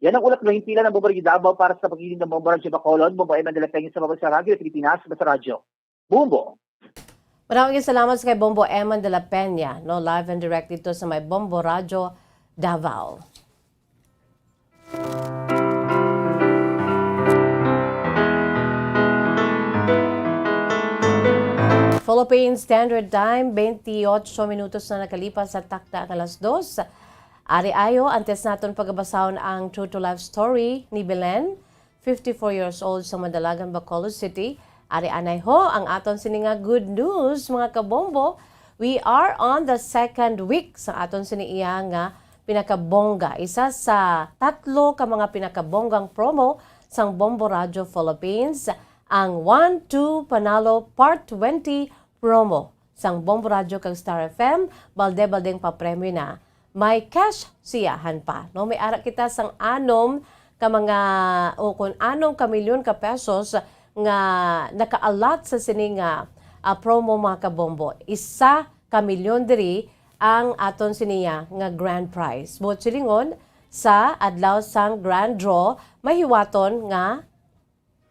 Yan ang ulat ng himpilan ng Bombo Radyo Davao para sa pagiging ng Bombo Radyo Bacolod, Bombo Eman de la Peña sa Baba sa Radyo Pilipinas, Basta Radyo. Bombo! Maraming salamat sa kay Bombo Eman de la Peña, no, live and direct dito sa may Bombo Radyo Davao. Philippine Standard Time, twenty-eight minutos na nakalipas sa takta ang alas dos. Ari ayo, antes naton pagabasahon ang true to life story ni Belen, fifty-four years old sa Madalagan, Bacolod City. Ari anay ho ang aton sini nga good news, mga kabombo. We are on the second week sa aton sini iya nga pinakabongga. Isa sa tatlo ka mga pinakabonggang promo sang Bombo Radio Philippines, ang One Two Panalo Part twenty promo sang Bombo Radio kag Star F M, balde-baldeng papremyo na. May cash siyahan pa, no? May ara kita sang anom ka mga, o kun anom ka milyon ka pesos nga naka-allot sa sini nga, ah, promo, mga kabombo. Isa ka milyon diri ang aton siniya nga grand prize. Buot silingon, sa adlaw sang grand draw, mahiwaton nga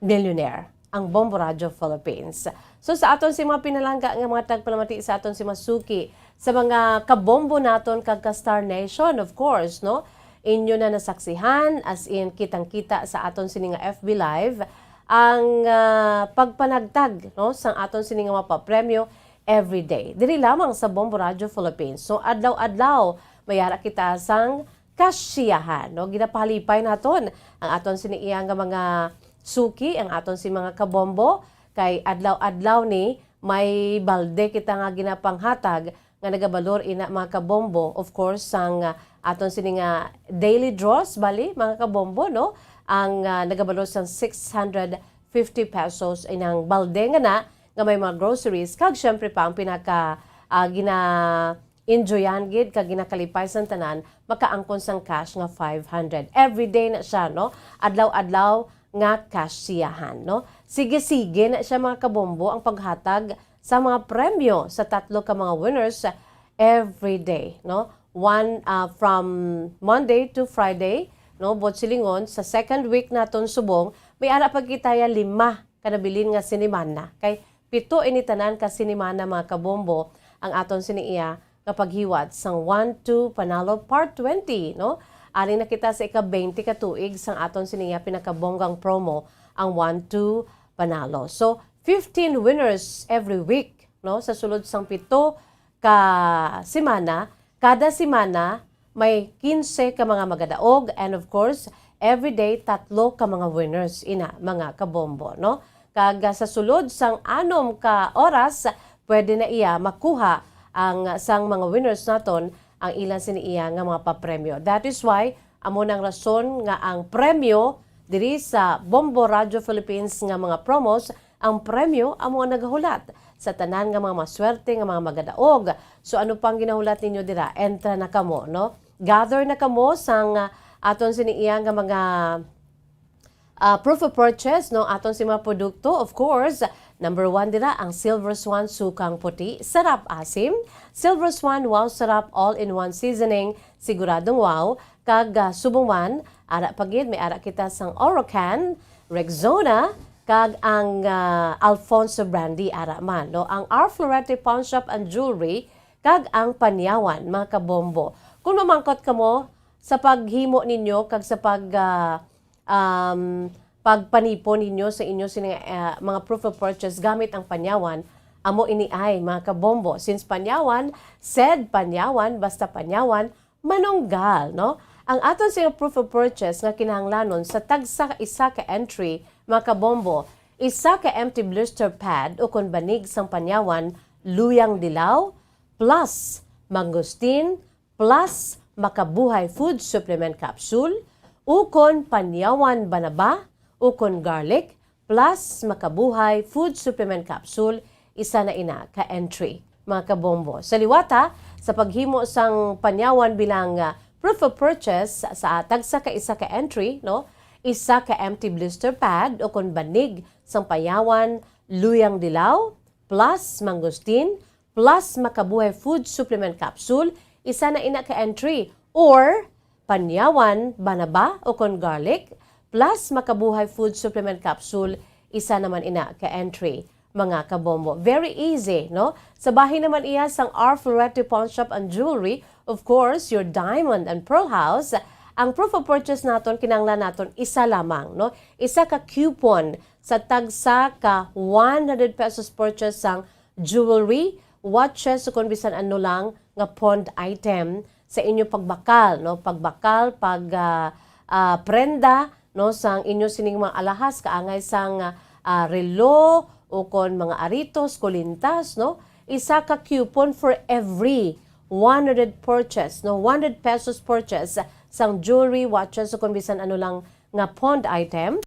millionaire ang Bombo Radio Philippines. So, sa aton si mga pinalangga nga mga tagpalamati, sa aton si mga suki, sa mga kabombo naton kag ka Star Nation, of course, no? Inyo na nasaksihan, as in, kitang-kita sa aton sini nga F B Live, ang, ah, pagpanagtag, no, sang aton sini nga mapapremyo every day. Diri lamang sa Bombo Radio Philippines. So, adlaw-adlaw, may ara kita sang kasiyahan, no? Ginapahalipay naton ang aton sini iya nga mga suki, ang aton si mga kabombo, kay adlaw-adlaw ni may balde kita nga ginapanghatag nga nagabalor ina, mga kabombo, of course, sang, ah, aton sini nga daily draws, bali, mga kabombo, no? Ang, ah, nagabalor sang six hundred fifty pesos inang balde nga na, nga may mga groceries, kag syempre pa ang pinaka, ah, gina-enjoyan gid kag ginakalipay sang tanan, makaangkon sang cash nga five hundred. Everyday na siya, no? Adlaw-adlaw nga cash siyahan, no? Sige-sige na siya, mga kabombo, ang paghatag sa mga premyo sa tatlo ka mga winners every day, no? One, ah, from Monday to Friday, no? Buot silingon, sa second week naton subong, may ara pa kita ya lima ka nabilin nga sinimana. Kay pito ini tanan ka sinimana, mga kabombo, ang aton sini iya nga paghiwat sang One Two Panalo Part twenty, no? Ari na kita sa ika-twenty ka tuig sang aton sini iya pinakabonggang promo, ang One Two Panalo. So, fifteen winners every week, no? Sa sulod sang pito ka semana, kada semana may quince ka mga magadaog, and of course, every day tatlo ka mga winners ina, mga kabombo, no? Kag, ah, sa sulod sang anom ka oras, pwede na iya makuha ang sang mga winners naton ang ilan sini iya nga mga papremyo. That is why amo nang rason nga ang premyo diri sa Bombo Radio Philippines nga mga promos, ang premyo amo ang nagahulat sa tanan nga mga maswerte nga mga magadaog. So, ano pang ginahulat ninyo dira? Entra na kamo, no? Gather na kamo sang, ah, aton sini iya nga mga, ah, proof of purchase, no? Aton si mga produkto, of course. Number one dira ang Silver Swan Sukang Puti, Sarap Asim. Silver Swan Wow Sarap All-in-One Seasoning, siguradong wow. Kag, ah, subong man, ara pa gid, may ara kita sang Orocan, Rexona, kag ang, ah, Alfonso Brandy, ara man, no? Ang R Florete Pawn Shop and Jewelry, kag ang Panyawan, mga kabombo. Kung mamangkot kamo sa paghimo ninyo kag sa pag, ah, um, pagpanipon ninyo sa inyo sini, ah, mga proof of purchase gamit ang Panyawan, amo ini ay, mga kabombo. Since Panyawan, said Panyawan, basta Panyawan, manunggal, no? Ang aton sini proof of purchase nga kinahanglanon sa tagsa isa ka entry, mga kabombo, isa ka empty blister pad ukon banig sang Panyawan, luyang dilaw, plus mangosteen, plus Makabuhay Food Supplement Capsule, ukon Panyawan Banaba, ukon garlic, plus Makabuhay Food Supplement Capsule, isa na ina ka entry, mga kabombo. Sa liwata, sa paghimo sang Panyawan bilang, ah, proof of purchase sa tagsa ka isa ka entry, no? Isa ka empty blister pad ukon banig sang Panyawan, luyang dilaw, plus mangosteen, plus Makabuhay Food Supplement Capsule, isa na ina ka entry, or Panyawan Banaba ukon garlic, plus Makabuhay Food Supplement Capsule, isa naman ina ka entry, mga kabombo. Very easy, no? Sa bahin naman iya sang R Florete Pawn Shop and Jewelry, of course, your Diamond and Pearl House, ang proof of purchase naton, kinahanglan naton isa lamang, no? Isa ka coupon sa tagsa ka one hundred pesos purchase sang jewelry, watches, o kung bisan ano lang nga pawned item sa inyo pagbakal, no? Pagbakal, pag, ah, ah, prenda, no, sang inyo sining mga alahas, kaangay sang, ah, ah, relo, o kon mga aritos, kulintas, no? Isa ka coupon for every one hundred purchase, no? One hundred pesos purchase sang jewelry, watches, o kung bisan ano lang nga pawned item.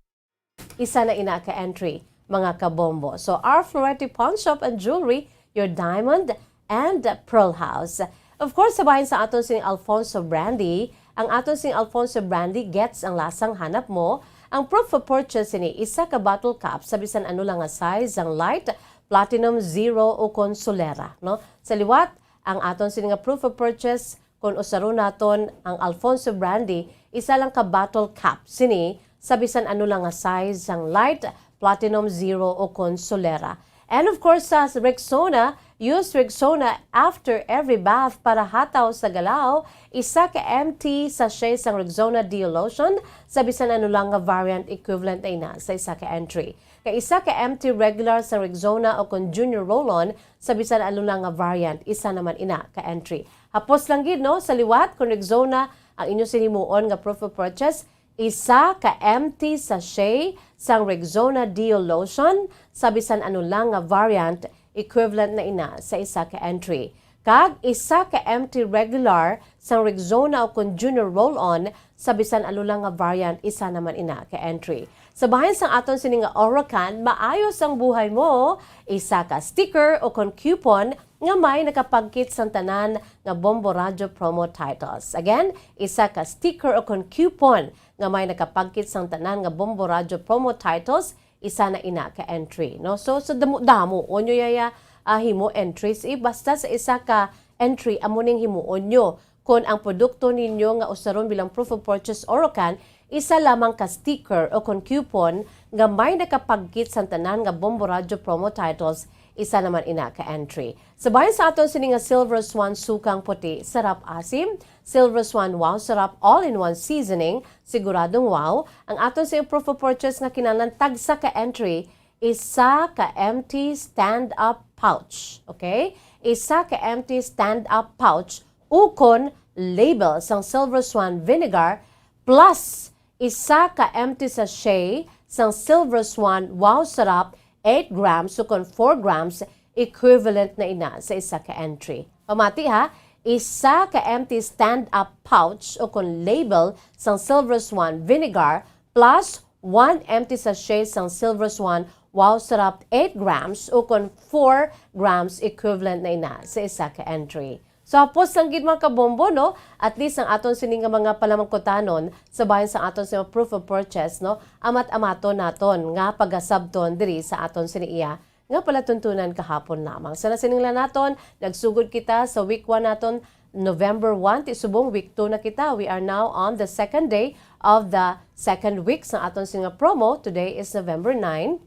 Isa na ina ka entry, mga kabombo. So, R Florete Pawn Shop and Jewelry, your Diamond and Pearl House. Of course, sa bahin sa aton sing Alfonso Brandy, ang aton sing Alfonso Brandy gets ang lasang hanap mo. Ang proof of purchase sini, isa ka bottle cap sa bisan ano lang nga size, ang light, platinum, zero, o kon solera, no? Sa liwat, ang aton sini nga proof of purchase, kon usaron naton ang Alfonso Brandy, isa lang ka bottle cap sini sa bisan ano lang nga size, sang light, platinum, zero, o kon solera. And of course, sa Rexona, use Rexona after every bath para hataw sa galaw. Isa ka empty sachet sang Rexona Deo Lotion sa bisan ano lang nga variant, equivalent na ina sa isa ka entry. Kay isa ka empty regular sang Rexona o kon Junior Roll-On sa bisan ano lang nga variant, isa naman ina ka entry. Hapos lang gid, no, sa liwat, kon Rexona ang inyo sinimuon nga proof of purchase, isa ka empty sachet sang Rexona Deo Lotion sa bisan ano lang nga variant, equivalent na ina sa isa ka entry. Kag isa ka empty regular sang Rexona o kon Junior Roll-On sa bisan ano lang nga variant, isa naman ina ka entry. Sa bahin sang aton sini nga Orocan, maayo sang buhay mo, isa ka sticker o kon coupon nga may nakapagkit sang tanan nga Bombo Radyo promo titles. Again, isa ka sticker o kon coupon nga may nakapagkit sang tanan nga Bombo Radyo promo titles, isa na ina ka entry, no? So, sa damo-damo, onyo yaya, ah, himo entries, eh, basta sa isa ka entry, amo ning himuon nyo. Kon ang produkto ninyo nga usaron bilang proof of purchase Orocan, isa lamang ka sticker o kon coupon nga may nakapagkit sang tanan nga Bombo Radyo promo titles, isa naman ina ka entry. Sa bahin sa aton sini nga Silver Swan Sukang Puti, Sarap Asim, Silver Swan Wow Sarap All-in-One Seasoning, siguradong wow, ang aton sini proof of purchase nga kinahanglan tagsa ka entry, isa ka empty stand-up pouch. Okay? Isa ka empty stand-up pouch ukon label sang Silver Swan Vinegar plus isa ka empty sachet sang Silver Swan Wow Sarap, eight grams ukon four grams, equivalent na ina sa isa ka entry. Pamati ha, isa ka empty stand-up pouch ukon label sang Silver Swan Vinegar plus one empty sachet sang Silver Swan Wow Sarap, eight grams ukon four grams, equivalent na ina sa isa ka entry. So, hapos lang gid, mga kabombo, no? At least ang aton sini nga mga palamangkutanon sa bahin sa aton sa proof of purchase, no? Amat-amaton naton nga pagasabton diri sa aton sini iya nga palatuntunan kahapon lamang. Sa nasiling lang naton, nagsugod kita sa week one naton, November one, ti subong week two na kita. We are now on the second day of the second week sa aton sini nga promo. Today is November nine.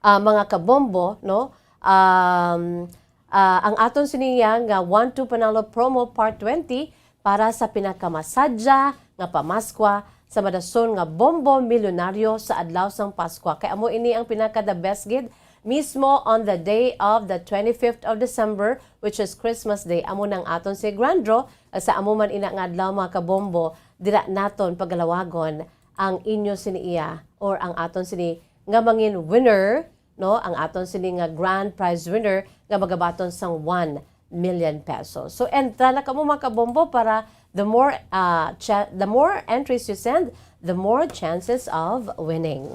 Ah, mga kabombo, no? Um, ah, ang aton sini iya nga One Two Panalo Promo Part twenty para sa pinakamasadya nga pamaskwa sa madason nga Bombo Milyonaryo sa adlaw sang Paskwa. Kay amo ini ang pinaka the best gid, mismo on the day of the twenty-fifth of December, which is Christmas Day. Amo nang aton si Grand Draw, sa amo man ina nga adlaw, mga kabombo, dira naton pagalawagon ang inyo sini iya or ang aton sini nga mangin winner, no, ang aton sini nga grand prize winner nga magabaton sang one million pesos. So, entra na kamo, mga kabombo, para the more, ah, cha-, the more entries you send, the more chances of winning.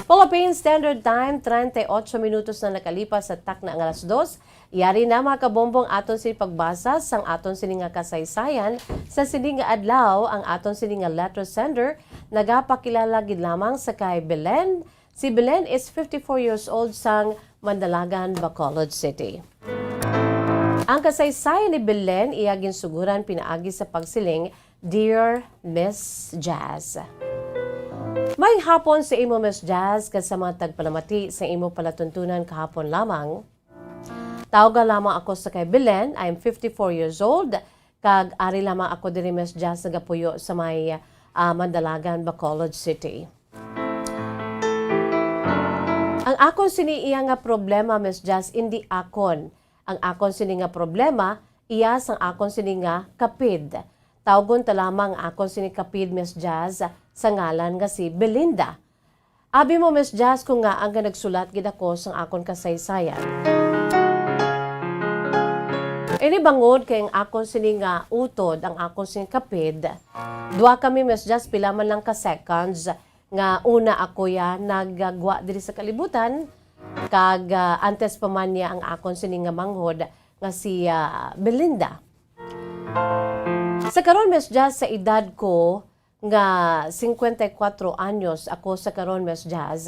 Philippine Standard Time, treinta y ocho minutos na nakalipas sa takna nga alas dos. Yari na, mga kabombo, ang aton sini pagbasa sang aton sini nga kasaysayan. Sa sini nga adlaw, ang aton sini nga letter sender nagapakilala gid lamang sa kay Belen. Si Belen is fifty-four years old sang Mandalagan, Bacolod City. Ang kasaysayan ni Belen iya ginsuguran pinaagi sa pagsiling, "Dear Miss Jazz." May hapon sa imo, Miss Jazz, kag sa mga tagpalamati sa imo palatuntunan kahapon lamang. Tawga lamang ako sa kay Belen. I am fifty-four years old, kag ari lamang ako diri, Miss Jazz, nagapuyo sa may, ah, Mandalagan, Bacolod City. Ang akon sini iya nga problema, Miss Jazz, indi akon. Ang akon sini nga problema, iya sang akon sini nga kapid. Tawgon ta lamang ang akon sini kapid, Miss Jazz, sa ngalan nga si Belinda. Abi mo, Miss Jazz, kung ngaa nga nagsulat gid ako sang akon kasaysayan. Ini bangod kay ang akon sini nga utod, ang akon sini kapid, duha kami, Miss Jazz, pila man lang ka seconds nga una ako ya naggwa diri sa kalibutan, kag, ah, antes pa man niya ang akon sini nga manghod nga si, ah, Belinda. Sa karon, Miss Jazz, sa edad ko, nga cincuenta y cuatro anyos ako sa karon, Miss Jazz,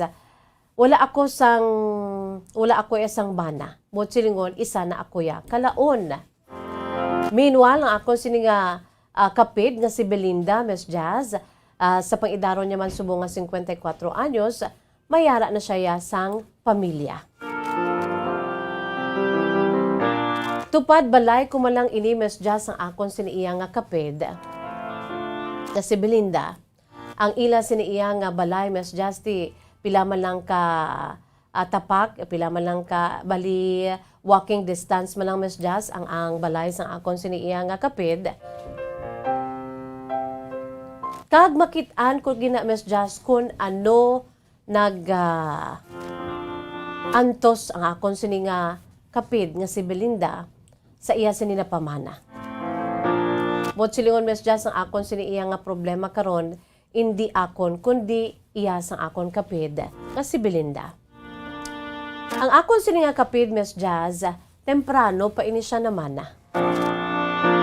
wala ako sang, wala ako ya sang bana. Buot silingon, isa na ako ya kalaon. Meanwhile, ang akon sini nga, ah, kapid nga si Belinda, Miss Jazz, ah, sa pang-idaron niya man subong nga cincuenta y cuatro anyos, may ara na siya ya sang pamilya. Tupad balay ko man lang ini, Miss Jazz, ang akon sini iya nga kapid nga si Belinda. Ang ila sini iya nga balay, Miss Jazz, ti pila man lang ka, ah, tapak, pila man lang ka, bali, walking distance man lang, Miss Jazz, ang, ang balay sang akon sini iya nga kapid. Kag makit-an ko gina, Miss Jazz, kun ano nag, ah, antos ang akon sini nga kapid nga si Belinda. sa iya sini napamana. Buot silingon, Miss Jazz, ang akon sini iya nga problema karon, indi akon, kundi iya sang akon kapid nga si Belinda. Ang akon sini nga kapid, Miss Jazz, temprano pa ini siya namana.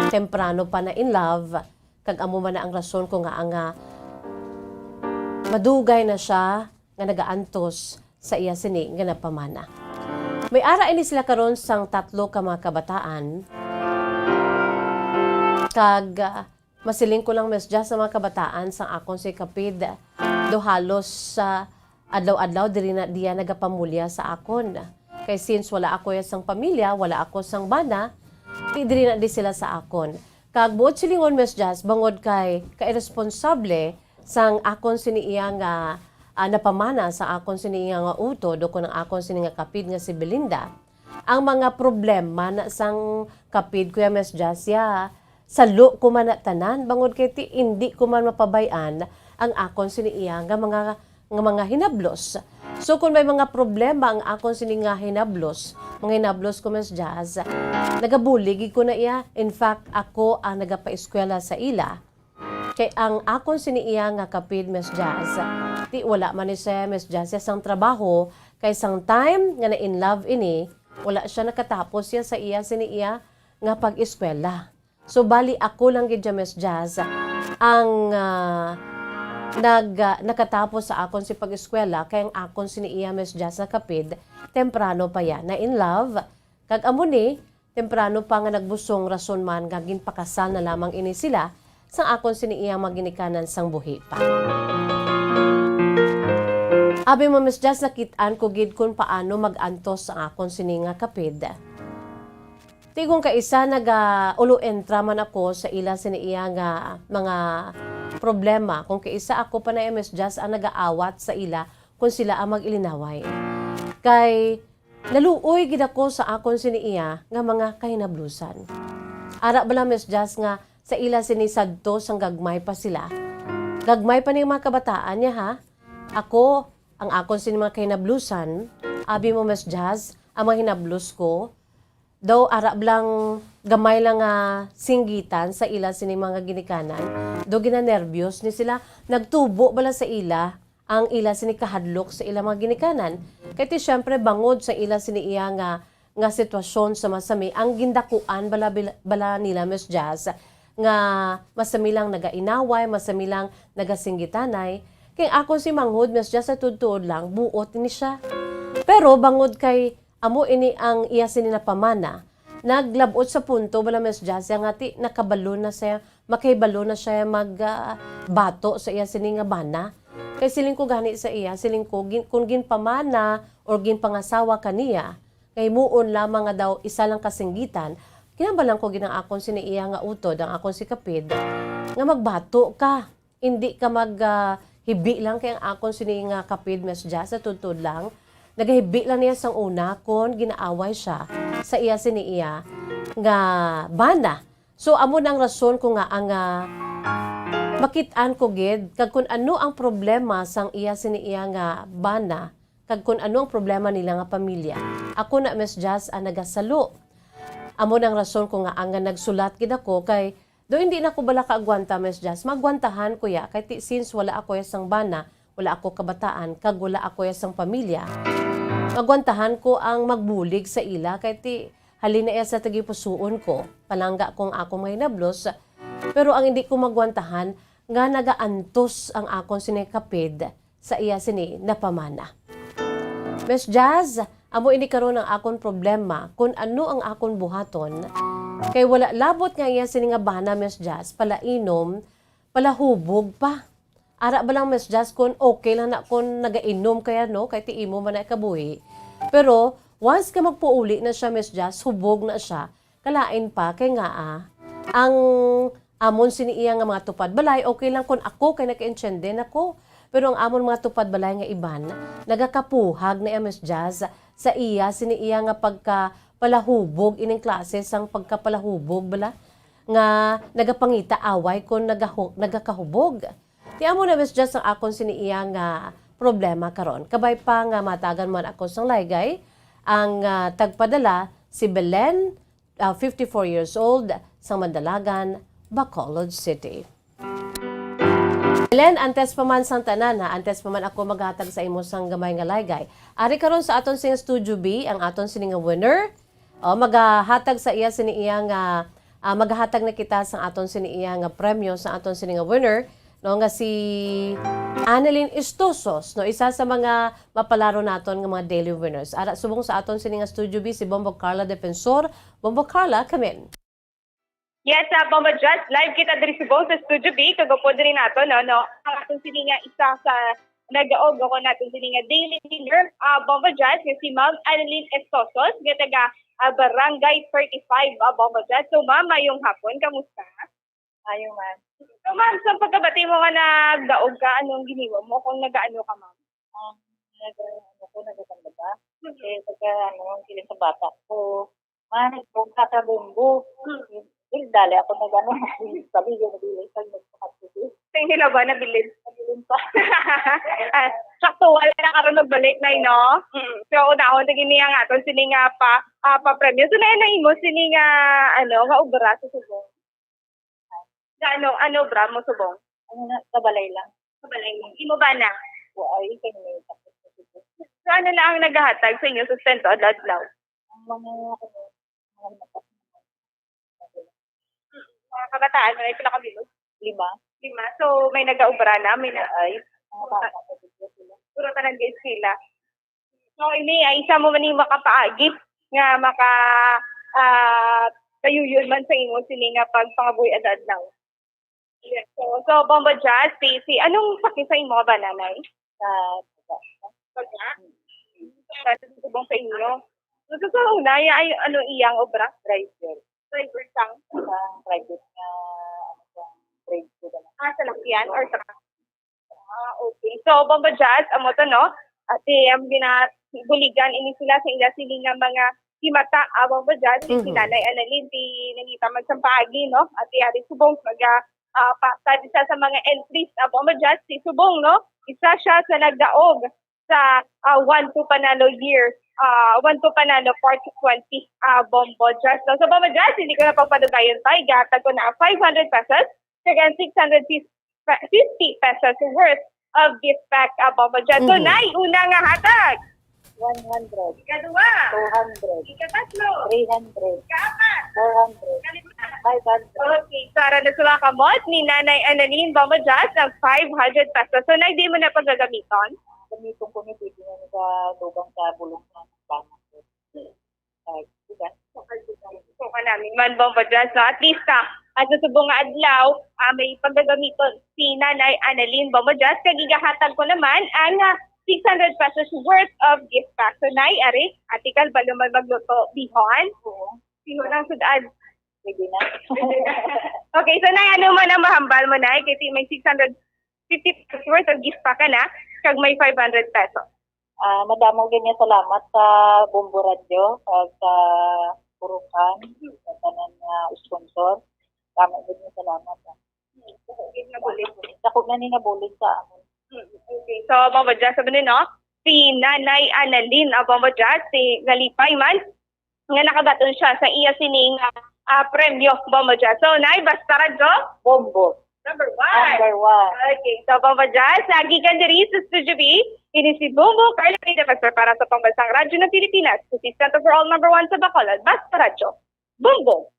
Temprano pa na in love, kag amo man na ang rason ko nga, nga madugay na siya nga nagaantos sa iya sini nga napamana. May ara ini sila karon sang tatlo ka mga kabataan, kag, ah, masiling ko lang, Miss Jazz, sa mga kabataan sang akon si kapid, do halos sa adlaw-adlaw diri na diya nagapamulya sa akon. Kay since wala ako ya sang pamilya, wala ako sang bana, di diri na di sila sa akon. Kag buot silingon, Miss Jazz, bangod kay kairesponsable sang akon sini iya nga, ah, napamana sa akon sini iya nga utod, o kon ang akon sini nga kapid nga si Belinda, ang mga problema na sang kapid ko ya, Miss Jazz, ya, salo ko man na tanan, bangod kay ti indi ko man mapabay-an ang akon sini iya nga mga, nga mga hinablos. So, kung may mga problema ang akon sini nga hinablos, mga hinablos ko, Miss Jazz, nagabulig gid ko na iya. In fact, ako ang nagapaeskwela sa ila. Kay ang akon sini iya nga kapid, Miss Jazz, ti wala man ni siya, Miss Jazz, ya sang trabaho, kay sang time nga na-in love ini, wala siya nakatapos ya sa iya sini iya nga pag-eskwela. So, bali ako lang gid ya, Miss Jazz, ang, ah, nag-, ah, nakatapos sa akon si pag-eskwela, kay ang akon sini iya, Miss Jazz, nga kapid, temprano pa ya na-in love. Kag amo ni, temprano pa nga nagbusong, rason man nga ginpakasal na lamang ini sila sang akon sini iya mga ginikanan sang buhi pa. Abi mo, Miss Jazz, nakit-an ko gid kon paano mag-antos ang akon sini nga kapid. Ti kung kaisa naga-ulo entra man ako sa ila sini iya nga mga problema, kung kaisa ako pa na, Miss Jazz, ang nagaawat sa ila kung sila ang mag-ilinaway. Kay naluoy gid ako sa akon sini iya nga mga kahinablusan. Ara bala, Miss Jazz, nga sa ila sini sadto sang gagmay pa sila. Gagmay pa ning mga kabataan niya, ha? Ako, ang akon sini mga kahinablusan, abi mo, Miss Jazz, ang mga hinablos ko, daw ara blang gamay lang nga singgitan sa ila sini mga ginikanan, daw ginanerbyos ni sila, nagtubo bala sa ila ang ila sini kahadlok sa ila mga ginikanan. Kay ti, siyempre, bangod sa ila sini iya nga, nga sitwasyon sa masami, ang gindakuan bala, bila-, bala nila, Miss Jazz, nga masami lang nagainaway, masami lang nagasinggitanay. Kay ako si manghod, Miss Jazz, sa tuod-tuod lang, buot ni siya. Pero bangod kay amo ini ang iya sini napamana, naglab-ot sa punto bala, Miss Jazz, nga ti nakabalo na siya, makahibalo na siya mag, ah, bato sa iya sini nga bana. Kay siling ko gani sa iya, siling ko, gin-, kung ginpamana or ginpangasawa ka niya, nga himuon lamang nga daw isa lang ka singgitan, kinahanglan ko gid ang akon sini iya nga utod, ang akon si kapid, nga magbato ka. Indi ka mag, ah, hibi lang kay ang akon sini nga kapid, Miss Jazz, sa tuod-tuod lang, nagahibi lang niya sang una kon ginaaway siya sa iya sini iya nga bana. So, amo na ang rason ko nga ang, ah, makit-an ko gid kag kun ano ang problema sang iya sini iya nga bana, kag kun ano ang problema nila nga pamilya. Ako na, Miss Jazz, ang nagasalo. Amo na ang rason ko nga ang, nga nagsulat gid ako kay do hindi na ko bala kaagwanta, Miss Jazz. Magwantahan ko ya kay ti, since wala ako ya sang bana, wala ako kabataan, kag wala ako ya sang pamilya. Magwantahan ko ang magbulig sa ila kay ti halin na iya sa tagipusuon ko. Palangga ko ang akong mga hinablos, pero ang hindi ko magwantahan nga nagaantos ang akon sini kapid sa iya sini napamana. Miss Jazz, amo ini karon ang akon problema, kun ano ang akon buhaton. Kay wala labot nga iya sini nga bana, Miss Jazz, palainom, palahubog pa. Ara ba lang, Miss Jazz, kun okay lang na kun nagainom kaya, no? Kay ti imo man na kabuhi. Pero once ka magpuuli na siya, Miss Jazz, hubog na siya. Kalain pa, kay nga, ah, ang amon sini iya nga mga tupad balay, okay lang kun ako kay nakaintiende na ko. Pero ang amon mga tupad balay nga iban, nagakapuhag na iya, Miss Jazz, sa iya sini iya nga pagkapalahubog, ining klase sang pagkapalahubog bala, nga nagapangita away kun nagahu-, nagakahubog. Ti amo na, Miss Jazz, ang akon sini iya nga problema karon. Kabay pa nga matagan man ako sang laygay, ang, ah, tagpadala si Belen ah, fifty-four years old, sa Mandalagan, Bacolod City. Len, antes pa man sang tanan, ha, antes pa man ako maghatag sa imo sang gamay nga laygay. Ari karon sa aton sing Studio B, ang aton sini nga winner. O, magahatag sa iya sini iya nga, ah, magahatag na kita sa aton sini iya nga premyo sa aton sini nga winner, no, nga si Annalyn Estosos, no, isa sa mga mapalaro naton nga mga daily winners. Ara subong sa aton sini nga Studio B, si Bombo Carla Defensor. Bombo Carla, come in. Yes, uh, Bombo Jazz, live kita diri subong sa Studio B, kag upod diri nato, no, no, ang aton sini nga isa sa nagaog ako naton sini nga daily winner, uh, Bombo Jazz, nga si Ma'am Annalyn Estosos, nga taga, uh, Barangay thirty-five, uh, Bombo Jazz. So, ma'am, mayong hapon, kamusta? Ayo, ma'am. So, ma'am, sa pagkabati mo nga nagdaog ka, anong giniwa mo kung nagaano ka, ma'am? Um, nag-, ano ko, nagkakanda ba? Mhm. Eh, pagka, ano, ang kiling sa bata ko, "Ma, nagdaog ka sa Bombo." Hmm. Dili, dali ako nag-ano, sabi ko, nabilin sa nagpakatuloy. Sa inyo na ba, nabilin? Nabilin pa. Ah, sakto, wala na karon magbalik na, no? Mm. So, unahon, lagi niya nga aton, sini nga pa, ah, pa-premyo. So, na, na imo, sini nga, ano, nga obra sa subong? Nga ano, ano obra mo subong? Ano na, sa balay lang. Sa balay lang. Imo ba na? Wa, ay, kay may takot sa subong. So, ano na ang nagahatag sa inyo sustento adlaw-adlaw? Ang mga, ano, mga mata. Mga kabataan, may pila ka bilog? Lima. Lima. So, may nagaobra na, may na-, ay. Mga bata, puro tanan guys sila. So, ini ay isa mo man ni makapaagi nga maka, ah, kayuyon man sa imo sini nga pagpangabuhi adlaw. Yes. So, so, Bombo Jazz, si, si, anong sakit sa imo ba, nanay? Sa baga. Baga? Sa subong sa inyo. So, sa una, ay, ano iyang obra? Driver. Driver sang? Sa private nga, ano, sa grade ko na. Ah, sa lakyan or sa, ah, okay. So, Bombo Jazz, amo to, no? At ang gina-, buligan ini sila sa ila sini nga mga himata, ah, Bombo Jazz, si Mhm. Nanay Annalyn, di nangita man sa paagi, no? At ari subong, mag, ah, ah, pa, sa isa sa mga entries, ah, Bombo Jazz, si Subong, no? Isa siya sa nagdaog sa, ah, One to Panalo Year, ah, One to Panalo Part twenty, ah, Bombo Jazz. No? So, Bombo Jazz, hindi ko na pagpadugayon pa. Igatag ko na ang five hundred pesos, kag ang six hundred fifty pesos worth of gift pack, ah, Bombo Jazz. So, Mhm. Nay, una nga hatag. One hundred. Ikaduha. Two hundred. Ikatatlo. Three hundred. Ikaapat. Four hundred. Ikalima. Five hundred. Okay, so ara na sila kamot ni Nanay Annalyn Bombo Jazz ang five hundred pesos. So, Nay, di mo na pagagamiton? Gamiton ko ni, pwede na sa dugang sa bulong sa bana ko. Ay, diba? So, kanami man, Bombo Jazz, no? At least, ah, at sa subong nga adlaw, ah, may pagagamiton si Nanay Annalyn Bombo Jazz. Kag igahatag ko naman ang, ah, six hundred pesos worth of gift pack. So, Nay, ari, ati ka, balo man magluto bihon. Oo. Bihon ang sud-an. Pwede na. Okay, so, Nay, ano man ang mahambal mo, Nay? Kay ti-, may six hundred fifty pesos worth of gift pack ka na, kag may five hundred pesos. Ah, madamo gid nga salamat sa Bombo Radyo kag sa Purukan, sa tanan nga sponsor. Damo gid nga salamat, ah. Dako gid nga bulig. Dako na ni nga bulig sa amon. Mm, okay. So, Bombo Jazz, sabi ni, no? Si Nanay Annalyn, ah, Bombo Jazz, si nalipay man nga nakabaton siya sa iya sining, ah, ah, premyo, Bombo Jazz. So, Nay, basta radyo? Bombo. Number one. Number one. Okay, so, Bombo Jazz, ah, gikan diri sa Studio B, ini si Bombo Carla Defensor para sa Pambansang Radyo ng Pilipinas, consistent for all, number one sa Bacolod, basta radyo. Bombo.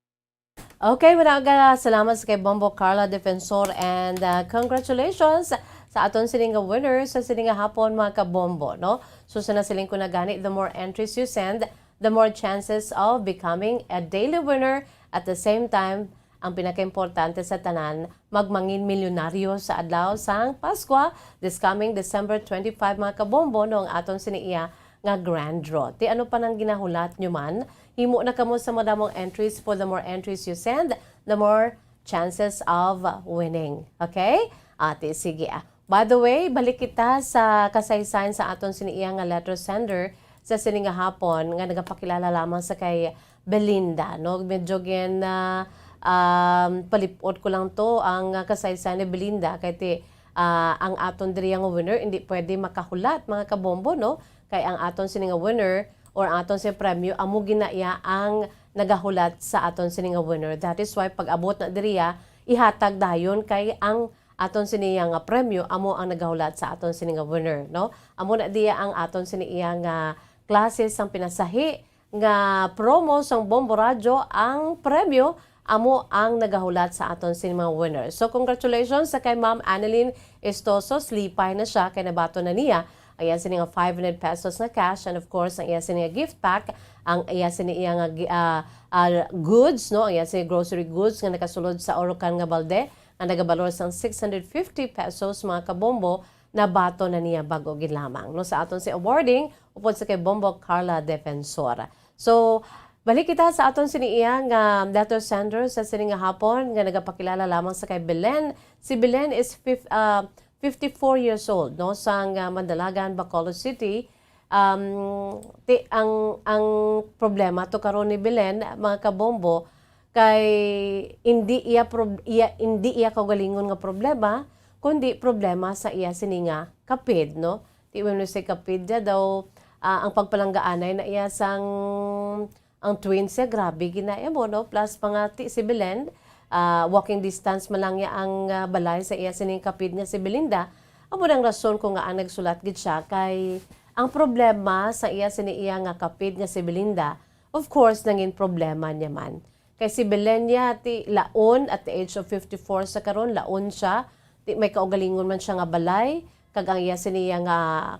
Okay, managa, salamat sa kay Bombo Carla Defensor, and, ah, congratulations sa aton sini nga winner sa sini nga hapon, mga kabombo, no? So, sa nasiling ko na gani, the more entries you send, the more chances of becoming a daily winner. At the same time, ang pinakaimportante sa tanan, magmangin milyonaryo sa adlaw sang Paskwa, this coming December twenty-five, mga kabombo, no, ang aton sini iya nga grand draw. Ti ano pa nang ginahulat nyo man, himo na kamo sa madamong entries. For the more entries you send, the more chances of winning. Okay? Ate, sige, ah. By the way, balik kita sa kasaysayan sa aton sini iya nga letter sender sa sini nga hapon nga nagapakilala lamang sa kay Belinda, no? Medyo gin, ah, um, palipot ko lang to ang, ah, kasaysayan ni Belinda kay ti, ah, ang aton diri nga winner hindi pwede makahulat, mga kabombo, no? Kay ang aton sini nga winner or ang aton sini premyo amo gina iya ang nagahulat sa aton sini nga winner. That is why pag-abot na diriya, ihatag dayon kay ang aton sini nga premyo amo ang nagahulat sa aton sini nga winner, no? Amo na diya ang aton sini iya nga klase sang pinasahi nga promo sang Bombo Radyo, ang premyo amo ang nagahulat sa aton sini mga winner. So, congratulations sa kay Ma'am Annalyn Estoso. Slipay na siya kay nabaton na niya ang iya sini nga five hundred pesos nga cash, and of course, ang iya sini nga gift pack, ang iya sini iya nga gi-, ah, ah, goods, no? Ang iya sini grocery goods nga nakasulod sa Orocan nga balde, nga nagabalor sang six hundred fifty pesos, mga kabombo, nabaton na niya bag-o gid lamang, no, sa aton si awarding upod sa kay Bombo Carla Defensor. So, balik kita sa aton sini iya nga letter sender sa sini nga hapon nga nagapakilala lamang sa kay Belen. Si Belen is fif-, ah, fifty-four years old, no, sang, ah, Mandalagan, Bacolod City. Um, ti-, ang, ang problema to karon ni Belen, mga kabombo, kay hindi iya prob-, iya, hindi iya kaugalingon nga problema, kundi problema sa iya sini nga kapid, no? Ti when we say kapid, ya daw, ah, ang pagpalanggaanay na iya sang, ang twins siya, grabe gid na iya mo, no? Plus, mga ti si Belen, ah, walking distance man lang ya ang, ah, balay sa iya sining kapid nga si Belinda. Amo nang rason kung ngaa nagsulat gid siya, kay ang problema sa iya sini iya nga kapid nga si Belinda, of course, nangin problema niya man. Kay si Belen niya, ti laon at the age of fifty-four sa karon, laon siya. Ti may kaugalingon man siya nga balay, kag ang iya sini iya nga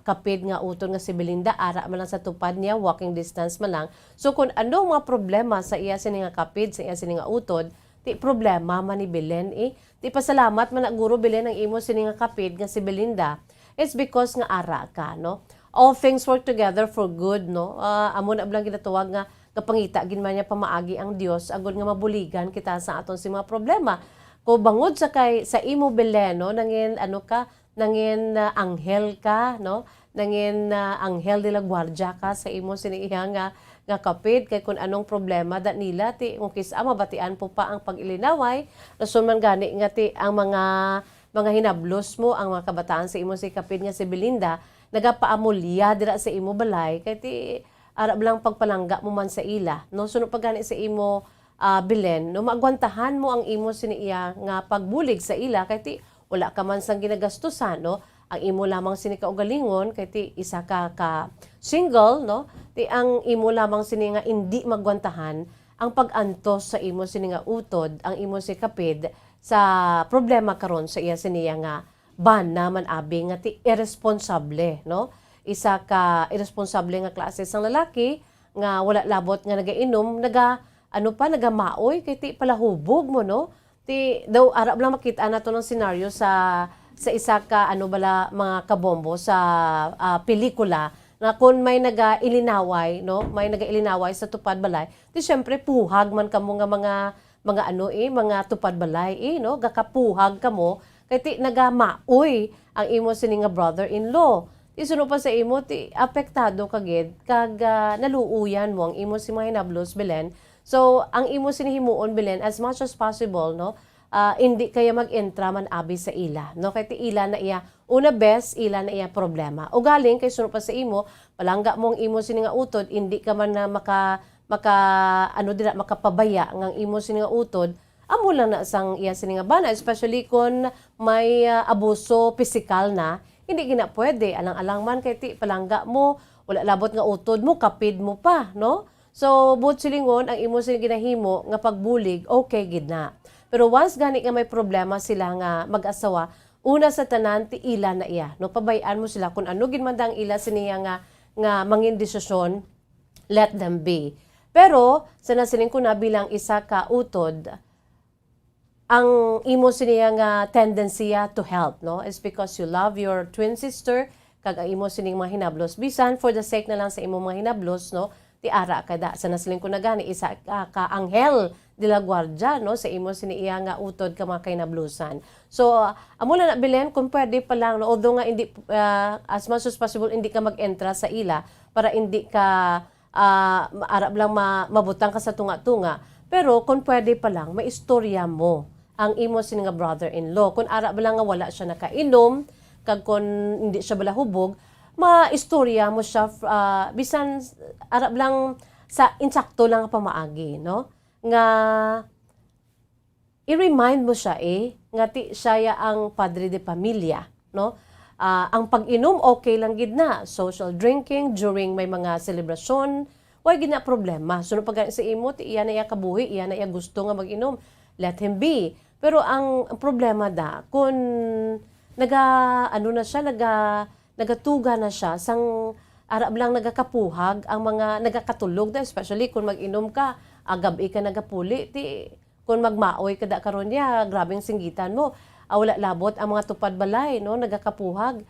kapid nga utod nga si Belinda, ara man lang sa tupad niya, walking distance man lang. So, kung ano mga problema sa iya sini nga kapid, sa iya sini nga utod, ti problema man ni Belen, eh. Ti pasalamat man na guro, Belen, ang imo sini nga kapid nga si Belinda. It's because nga ara ka, no? All things work together for good, no? Ah, amo na lang ginatawag nga, nga pangita gid man niya pamaagi ang Dios, agud nga mabuligan kita sa aton si mga problema. Ko bangod sa kay, sa imo, Belen, no? Nangin, ano ka, nangin, ah, anghel ka, no? Nangin, ah, anghel de la guardia ka sa imo sini iya nga, nga kapid, kay kun anong problema da nila, ti, kung kis-a mabatian po pa ang pag-ilinaway, rason man gani nga ti, ang mga, mga hinablos mo, ang mga kabataan sa imo si kapid nga si Belinda, nagapaamulya dira sa imo balay, kay ti, ara lang pagpalangga mo man sa ila, no? Suno pa gani sa imo, ah, Belen, no? Maagwantahan mo ang imo sini iya nga pagbulig sa ila, kay ti, wala ka man sang ginagastusan, no? Ang imo lamang sini kaugalingon, kay ti, isa ka, ka single, no? Ti, ang imo lamang sini nga indi magwantahan, ang pag-antos sa imo sini nga utod, ang imo si kapid, sa problema karon sa iya sini iya nga bana man abi nga ti irresponsable, no? Isa ka irresponsable nga klase sang lalaki nga wala labot nga nagainom, naga, ano pa, nagamaoy, kay ti palahubog mo, no? Ti, daw, ara lang makita nato ng senaryo sa, sa isa ka, ano bala, mga kabombo sa, ah, pelikula, nga kung may nagailinaway, no? May nagailinaway sa tupad balay, ti syempre, puhag man kamo nga mga, mga ano, eh, mga tupad balay, eh, no? Gakapuhag kamo, kay ti nagamaoy ang imo sini nga brother-in-law. Ti suno pa sa imo, ti apektado ka gid, kag, ah, naluoyan mo ang imo si mga hinablos, Belen. So, ang imo sini himuon, Belen, as much as possible, no? Ah, indi kaya mag-entra man abi sa ila, no? Kay ti ila na iya, una bes, ila na iya problema. Ugaling kay suno pa sa imo, palangga mo ang imo sini nga utod, indi ka man na maka-, maka-, ano dira, makapabaya nga ang imo sini nga utod, amo lang na sang iya sini nga bana, especially kon may, ah, abuso pisikal na, hindi gina pwede. Alang-alang man kay ti palangga mo, wala labot nga utod mo, kapid mo pa, no? So, buot silingon, ang imo sini ginahimo nga pagbulig, okay gid na. Pero once gani nga may problema sila nga mag-asawa, una sa tanan, ti ila na iya, no? Pabay-an mo sila kung ano gid man ang ila siniya nga, nga mangin desisyon, let them be. Pero, sa nasiling ko na bilang isa ka utod, ang imo siniya nga tendency to help, no? It's because you love your twin sister, kag ang imo sining mga hinablos. Bisan for the sake na lang sa imo mga hinablos, no? Ti ara ka da. Sa nasiling ko na gani, isa ka, ka anghel de la guardia, no? Sa imo sini iya nga utod ka mga kahinablusan. So, ah, amo na na, Belen, kung pwede pa lang, no? Although nga hindi, ah, as much as possible, hindi ka mag-entra sa ila para hindi ka ah, ma-, ara lang ma-, mabutang ka sa tunga-tunga. Pero kung pwede pa lang, maistorya mo ang imo sini nga brother-in-law. Kung ara ba lang nga wala siya nakainom, kag kung hindi siya bala hubog, maistorya mo siya, f-, ah, bisan s-, ara lang sa insakto lang nga pamaagi, no? Nga i-remind mo siya, eh, nga ti siya ya ang padre de pamilya, no? Ah, ang pag-inom, okay lang gid na. Social drinking during may mga selebrasyon, way gid na problema. Suno pa gani sa imo, ti iya na iya kabuhi, iya na iya gusto nga mag-inom. Let him be. Pero ang, ang problema da, kung naga, ano na siya, naga, nagatuga na siya, sang ara lang nagakapuhag ang mga nagakatulog da, especially kung mag-inom ka, agab-i ka nagapuli, ti kung magmaoy ka da karon niya, grabing singgitan mo. Ah, wala labot ang mga tupad balay, no, nagakapuhag,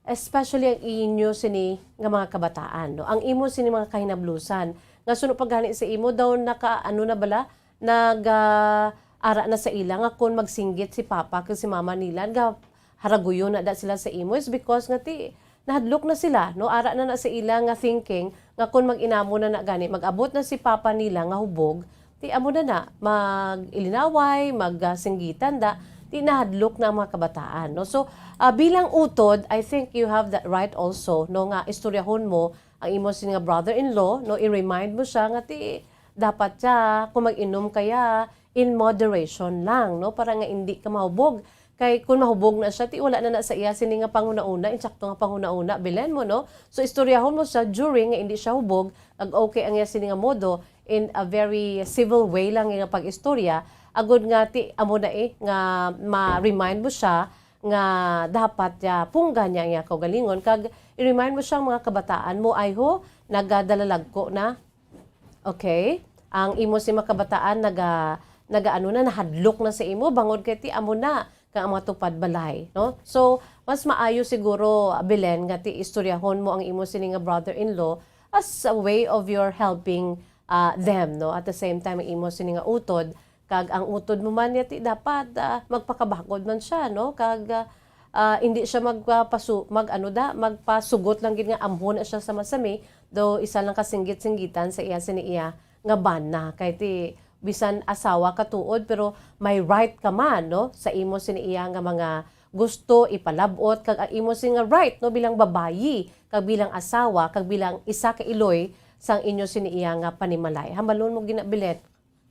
especially ang inyo sini nga mga kabataan, no. Ang imo sini mga kahinablusan, nga suno pa gani sa imo daw naka, ano na bala, nag, ah, ara na sa ila nga kung magsinggit si papa kag si mama nila, nga haraguyon na da sila sa imo, is because nga ti nahadlok na sila, no? Ara na na sa ila nga thinking nga kung mag-inamo na na gani, mag-abot na si papa nila nga hubog, ti amo na na, mag-ilinaway, mag, ah, singgitan da, ti nahadlok na ang mga kabataan, no? So, ah, bilang utod, I think you have that right also, no, nga istoryahon mo ang imo sini nga brother-in-law, no? I-remind mo siya nga ti dapat siya, kung mag-inom kaya, in moderation lang, no? Para nga indi ka mahubog. Kay kung mahubog na siya, ti wala na na sa iya sini nga panghunahuna, insakto nga panghunahuna, bilen mo, no? So, istoryahon mo siya during nga indi siya hubog, ag okay ang iya sini nga modo, in a very civil way lang nga pag-istorya, agud nga ti amo na, eh, nga ma-remind mo siya nga dapat ya punggan niya ang iya kaugalingon, kag i-remind mo siya ang mga kabataan mo, ay ho, nagadalalagko na. Okay? Ang imo si makabataan naga, nagaano na, nahadlok na sa imo, bangod kay ti amo na kang ang mga tupad balay, no? So, mas maayo siguro, Belen, nga ti istoryahon mo ang imo sini nga brother-in-law as a way of your helping, ah, them, no? At the same time, ang imo sini nga utod, kag ang utod mo man niya ti dapat, ah, magpakabakod man siya, no? Kag, ah, ah, hindi siya magpasu-, mag-ano da, magpasugot lang gid nga amhon na siya sa masami, though isa lang ka singgit-singgitan sa iya sini iya nga bana. Kay ti bisan asawa ka tuod, pero may right ka man, no, sa imo sini iya nga mga gusto ipalab-ot, kag ang imo sini nga right, no, bilang babayi, kag bilang asawa, kag bilang isa ka iloy sang inyo sini iya nga panimalay. Hambalon mo gina, Belen,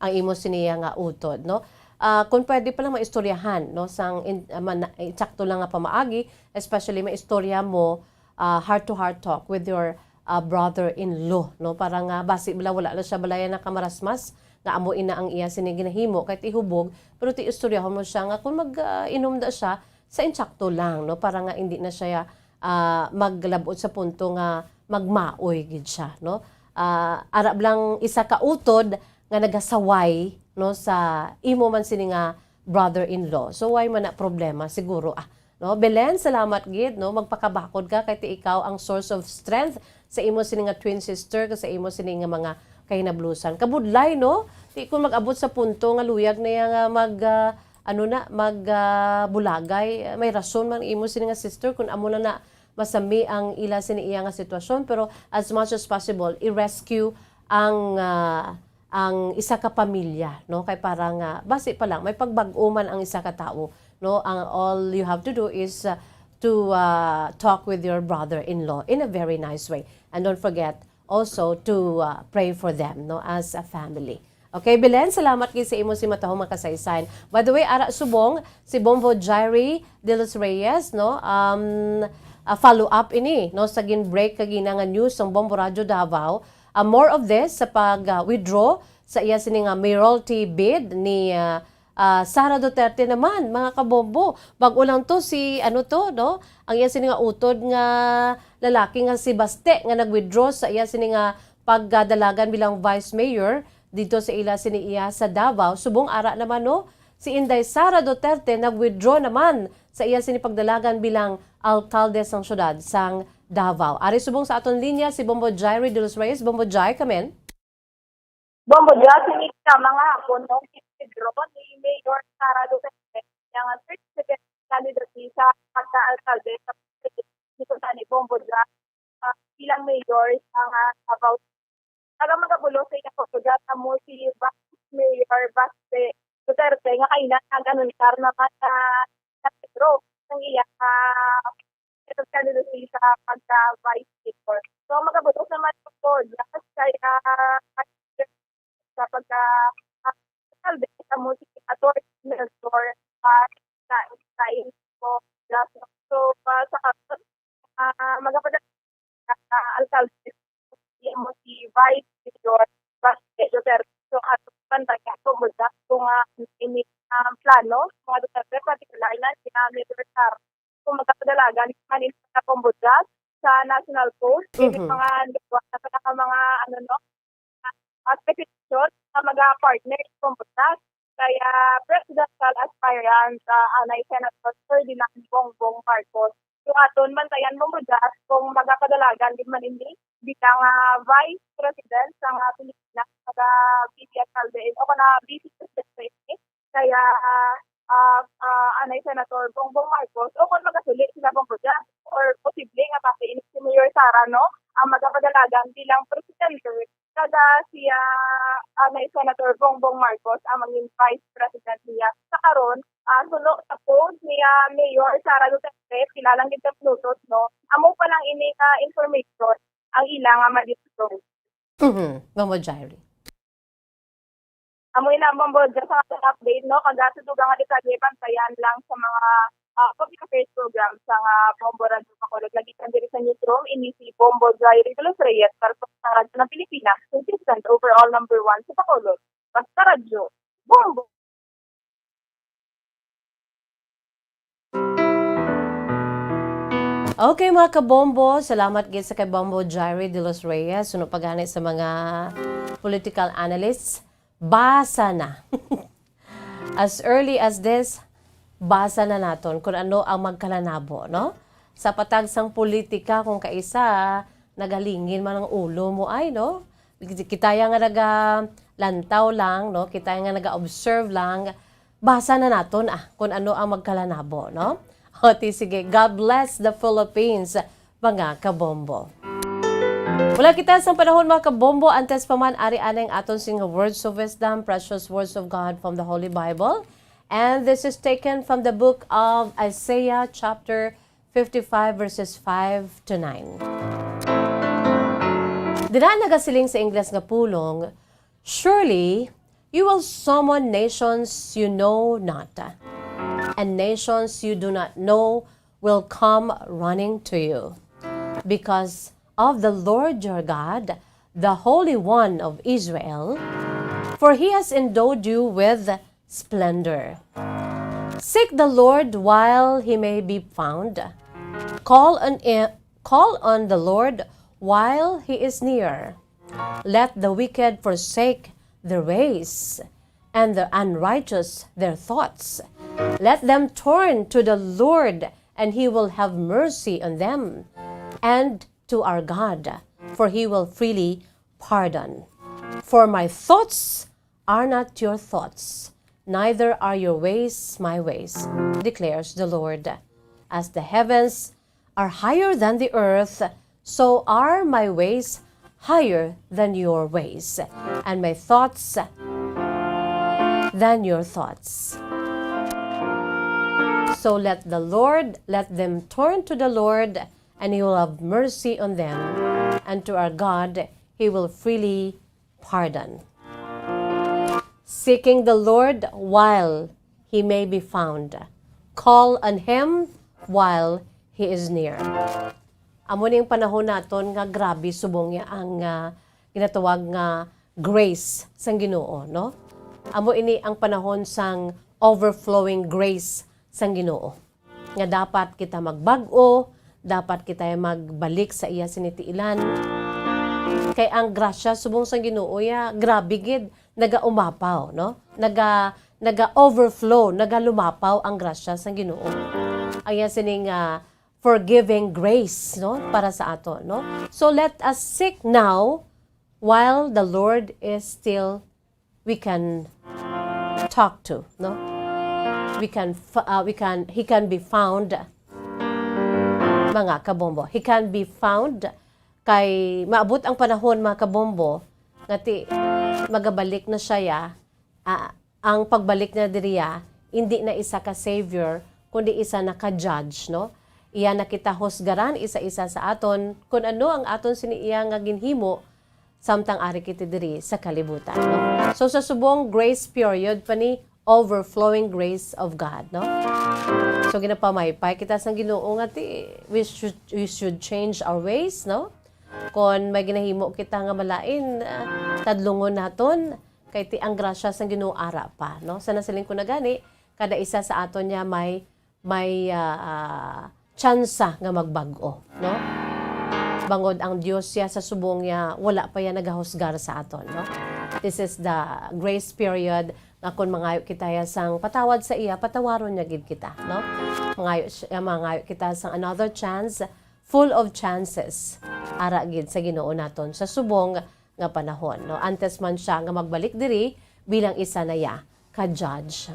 ang imo sini iya nga utod, no? Ah, kung pwede pa lang maistoryahan, no, sang in, ah, man, insakto lang nga pamaagi, especially maistorya mo, ah, heart-to-heart talk with your, ah, brother-in-law, no? Para nga basi bala wala na siya balaya nakamarasmas nga amo ina ang iya sini ginahimo, kahit ihubog, pero ti istoryahon mo siya nga kung mag, ah, inom da siya, sa insakto lang, no? Para nga indi na siya, ah, maglab-ot sa punto nga magmaoy gid siya, no? Ah, ara lang isa ka utod nga nagasaway, no, sa imo man sini nga brother-in-law. So, why man na problema siguro, ah, no? Belen, salamat gid, no? Magpakabakod ka kay ti ikaw ang source of strength sa imo sini nga twin sister, kag sa imo sini nga mga kahinablusan. Kabudlay, no? Ti kung mag-abot sa punto nga luyag na iya nga mag, ah, ano na, mag, ah, bulagay, may rason man imo sini nga sister kung amo na na masami ang ila sini iya nga sitwasyon, pero as much as possible, i-rescue ang, ah, ang isa ka pamilya, no? Kay para nga, basi pa lang, may pagbag-o man ang isa ka tawo, no? Ang all you have to do is, ah, to, ah, talk with your brother-in-law in a very nice way. And don't forget also to, ah, pray for them, no? As a family. Okay, Belen, salamat gid sa imo si matahong mga kasaysayan. By the way, ara subong, si Bombo Jairi de los Reyes, no? Um, ah, follow up ini, no? Sa gin-break kagina nga news sang Bombo Radyo Davao. Ah, more of this sa pag, ah, withdraw sa iya sini nga mayoralty bid ni, ah, ah, Sara Duterte naman, mga kabombo. Bag-o lang to si, ano to, no? Ang iya sini nga utod nga lalaki nga si Baste nga nag-withdraw sa iya sini nga pagdalagan bilang vice mayor dito sa ila sini iya sa Davao. Subong ara naman, no? Si Inday Sara Duterte nag-withdraw naman sa iya sini pagdalagan bilang alkalde sang syudad sang Davao. Ari subong sa aton linya si Bombo Jairi de los Reyes. Bombo Jai, come in. Bombo Jai, sini ka mga hapon, no? Withdraw ni Mayor Sara Duterte, yang thirty-second candidacy sa pagka-alkalde sa dito sa ni Bombo Jai, ah, bilang mayor sa, ah, Davao. Taga magabulo sa iyang pagsugat amo si Vice Mayor Baste Duterte nga kaina nag-anunsar naman na nag-withdraw sang iya, ah, candidacy sa pagka-vice mayor. So, magabulo naman po, yes, Kaya, sa pagka, ah, alkalde, kita mo si Attorney Melchor, ah, sa, sa info. So, ah, sa, ah, magapadala, ah, alkalde, mo si Vice Mayor Baste Duterte. So, at pantay ako, mula kung, ah, ini, ah, plano, mga Duterte, partikular na, si, ah, Mayor Sara, kung magkapadalagan, man in sa Pambudas, sa National Post, ini Mhm. mga liwat na pala ka mga, ano, no, ah, speculation sa mga partners sa Pambudas. Kaya presidential aspirant, ah, anay Senator Ferdinand Bongbong Marcos. Yung aton bantayan, Pambudas, kung magapadalagan din man ini bilang, ah, Vice President sa, ah, Pilipinas, mga V P at Calvin, o kana Vice President sa ini. Kaya, ah, ah, ah, anay Senator Bongbong Marcos, o kung magasuli sila Bongbong Jack, or posible nga basta ini si Mayor Sara, no, ang magapadalagan bilang presidente, kada siya, anay Senator Bongbong Marcos ang maging vice president niya. Sa karon, ah, suno sa post niya Mayor Sara Duterte, pila lang gid ka minutos, no, amo pa lang ini ka information ang ila nga ma-disclose. Mhm. Ma'am Jairi. Amo ina, Bombo, just sa ating update, no? Kag sa dugang nga detalye, bantayan lang sa mga, ah, public affairs program sa nga Bombo Radyo Bacolod. Lagi kan diri sa newsroom, ini si Bombo Jairi de los Reyes, para sa Radyo ng Pilipinas, consistent overall number one sa Bacolod. Basta Radyo, Bombo! Okay, mga kabombo, salamat gid sa kay Bombo Jairi de los Reyes. Suno pa gani sa mga political analysts, basa na. As early as this, basa na naton kung ano ang magkalanabo, no? Sa patag sang politika, kung kaisa, nagalingin man ang ulo mo, ay, no? Kita ya nga nagalantaw lang, no? Kita ya nga naga-observe lang, basa na naton, ah, kung ano ang magkalanabo, no? O, ti, sige. God bless the Philippines, mga kabombo. Wala kita sang panahon, mga kabombo. Antes pa man, ari anay ang aton sing words of wisdom, precious words of God from the Holy Bible. And this is taken from the book of Isaiah, chapter fifty-five, verses five to nine. Dira nagasiling sa Ingles nga pulong, "Surely you will summon nations you know not, and nations you do not know will come running to you, because of the Lord your God, the Holy One of Israel, for he has endowed you with splendor. Seek the Lord while he may be found. Call on, i- call on the Lord while he is near. Let the wicked forsake their ways, and the unrighteous their thoughts. Let them turn to the Lord, and he will have mercy on them, and to our God, for he will freely pardon. For my thoughts are not your thoughts, neither are your ways my ways, declares the Lord. As the heavens are higher than the earth, so are my ways higher than your ways, and my thoughts than your thoughts. So let the Lord, let them turn to the Lord, and he will have mercy on them, and to our God he will freely pardon. Seeking the Lord while he may be found. Call on him while he is near." Amo ning panahon naton nga grabe subong niya ang, ah, ginatawag nga grace sang Ginoo, no? Amo ini ang panahon sang overflowing grace sang Ginoo, nga dapat kita magbag-o, dapat kita magbalik sa iya sini tiilan. Kay ang grasya subong sang Ginoo ya, grabe gid, nagaumapaw, no? Naga-, naga-overflow, nagalumapaw ang grasya sang Ginoo. Ang iya sining, ah, forgiving grace, no? Para sa ato, no? So let us seek now while the Lord is still, we can talk to, no? We can f-, uh, we can, he can be found, mga kabombo. He can be found kay maabot ang panahon, mga kabombo, nga ti-, magabalik na siya, ya. Ah, ang pagbalik niya diriya, hindi na isa ka savior, kundi isa na ka judge, no? Iya na kita husgaran isa-isa sa aton, kun ano ang aton sini iya nga ginhimo, samtang ari kita diri sa kalibutan, no? So, sa subong, grace period pa ni, overflowing grace of God, no? So, ginapamaypay kita sang Ginoo nga ti, we should, we should change our ways, no? Kon may ginahimo kita nga malain, ah, tadlungon naton, kay ti ang grasya sang Ginoo ara pa, no? Sa nasiling ko na gani, kada isa sa aton niya may, may, ah, ah, tsansa nga magbag-o, no? Bangod ang Dios siya sa subong niya, wala pa yan nagahusgar sa aton, no? This is the grace period nga kon mangayo kita ya sang patawad sa iya, patawaron niya gid kita, no? Mangayo siya, mangayo kita sang another chance, full of chances, ara gid sa Ginoo naton sa subong nga panahon, no? Antes man siya nga magbalik diri bilang isa na ya ka judge.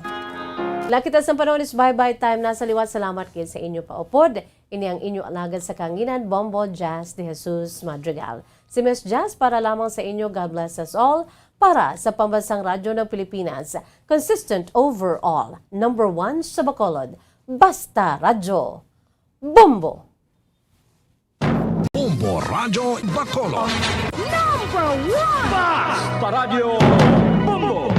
Wala kita sang panahon, is bye-bye time na sa liwat. Salamat gid sa inyo paupod. Ini ang inyo alagad sa kanginan, Bombo Jazz de Jesus Madrigal. Si Miss Jazz para lamang sa inyo. God bless us all. Para sa Pambansang Radyo ng Pilipinas, consistent overall, number one sa Bacolod. Basta Radyo, Bombo! Bombo Radyo Bacolod. Number one! Basta Radyo Bombo!